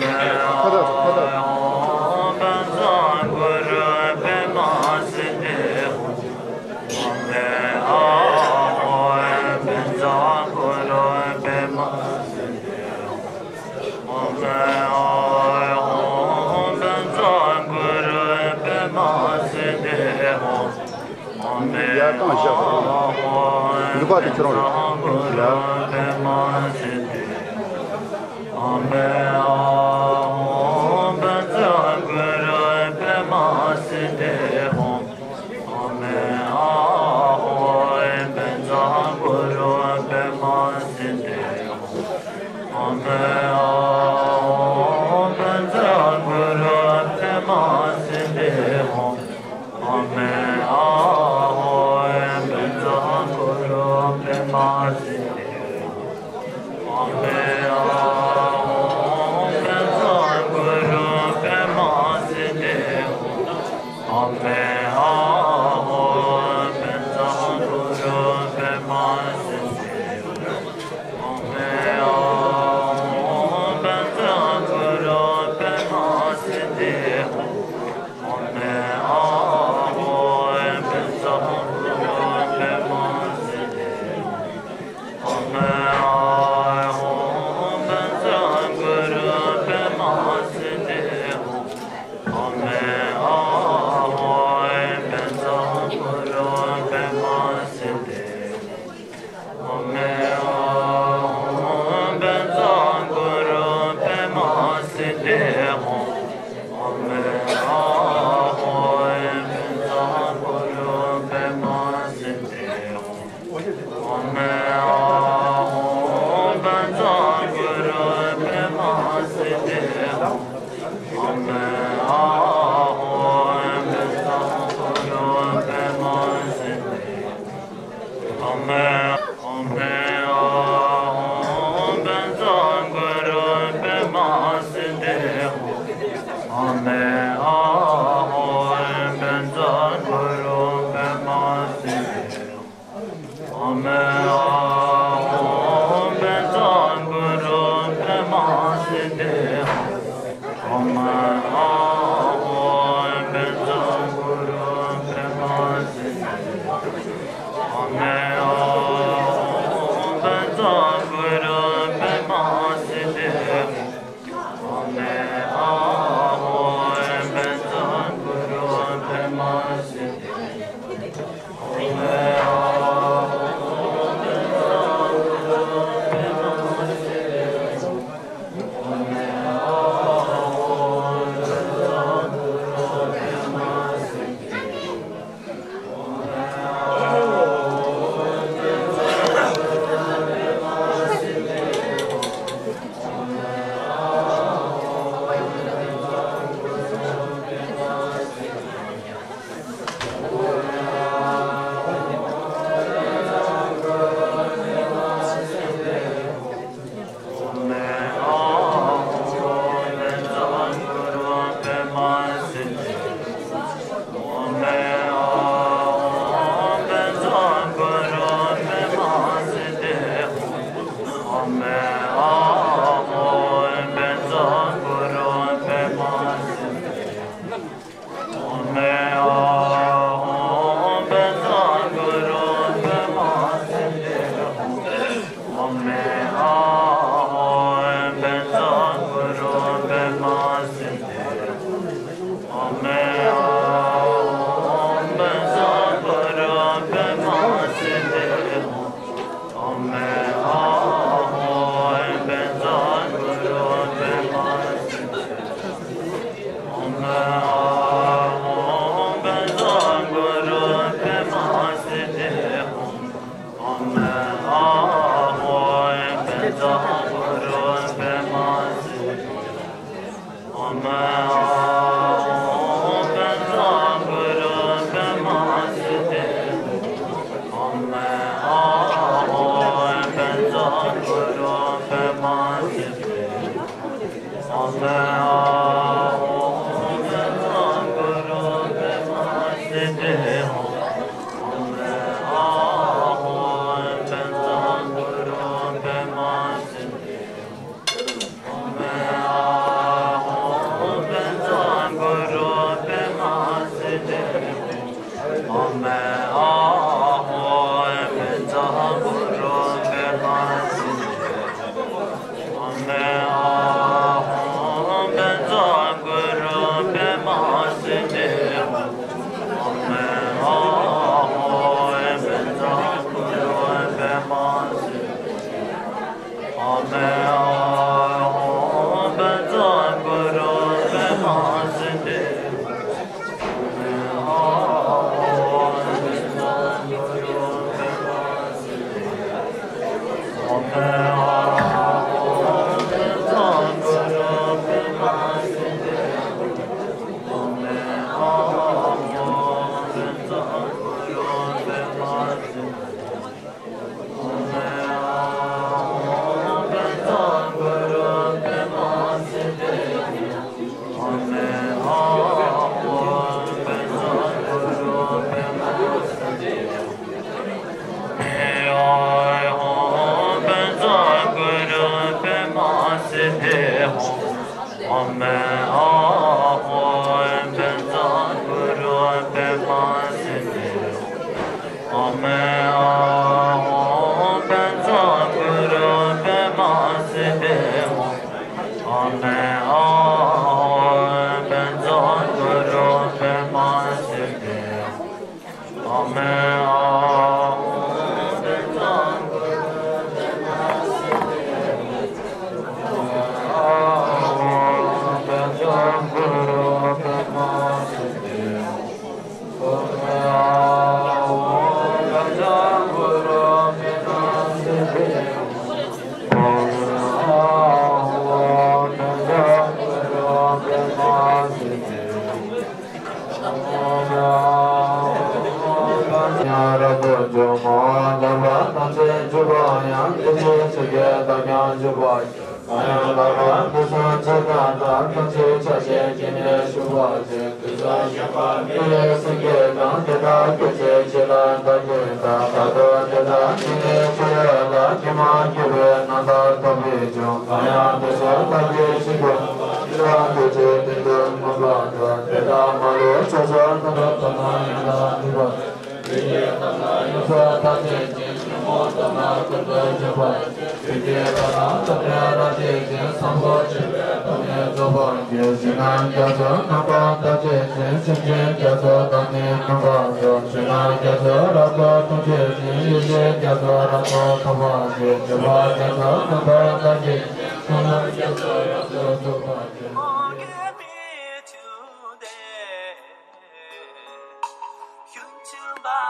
ཁ་བཏགས་ཁ་བཏགས། ཡར་བཏང་བཞག་ནུས་པ་དེ་ཁྱོད་རང་རེད་ཡ།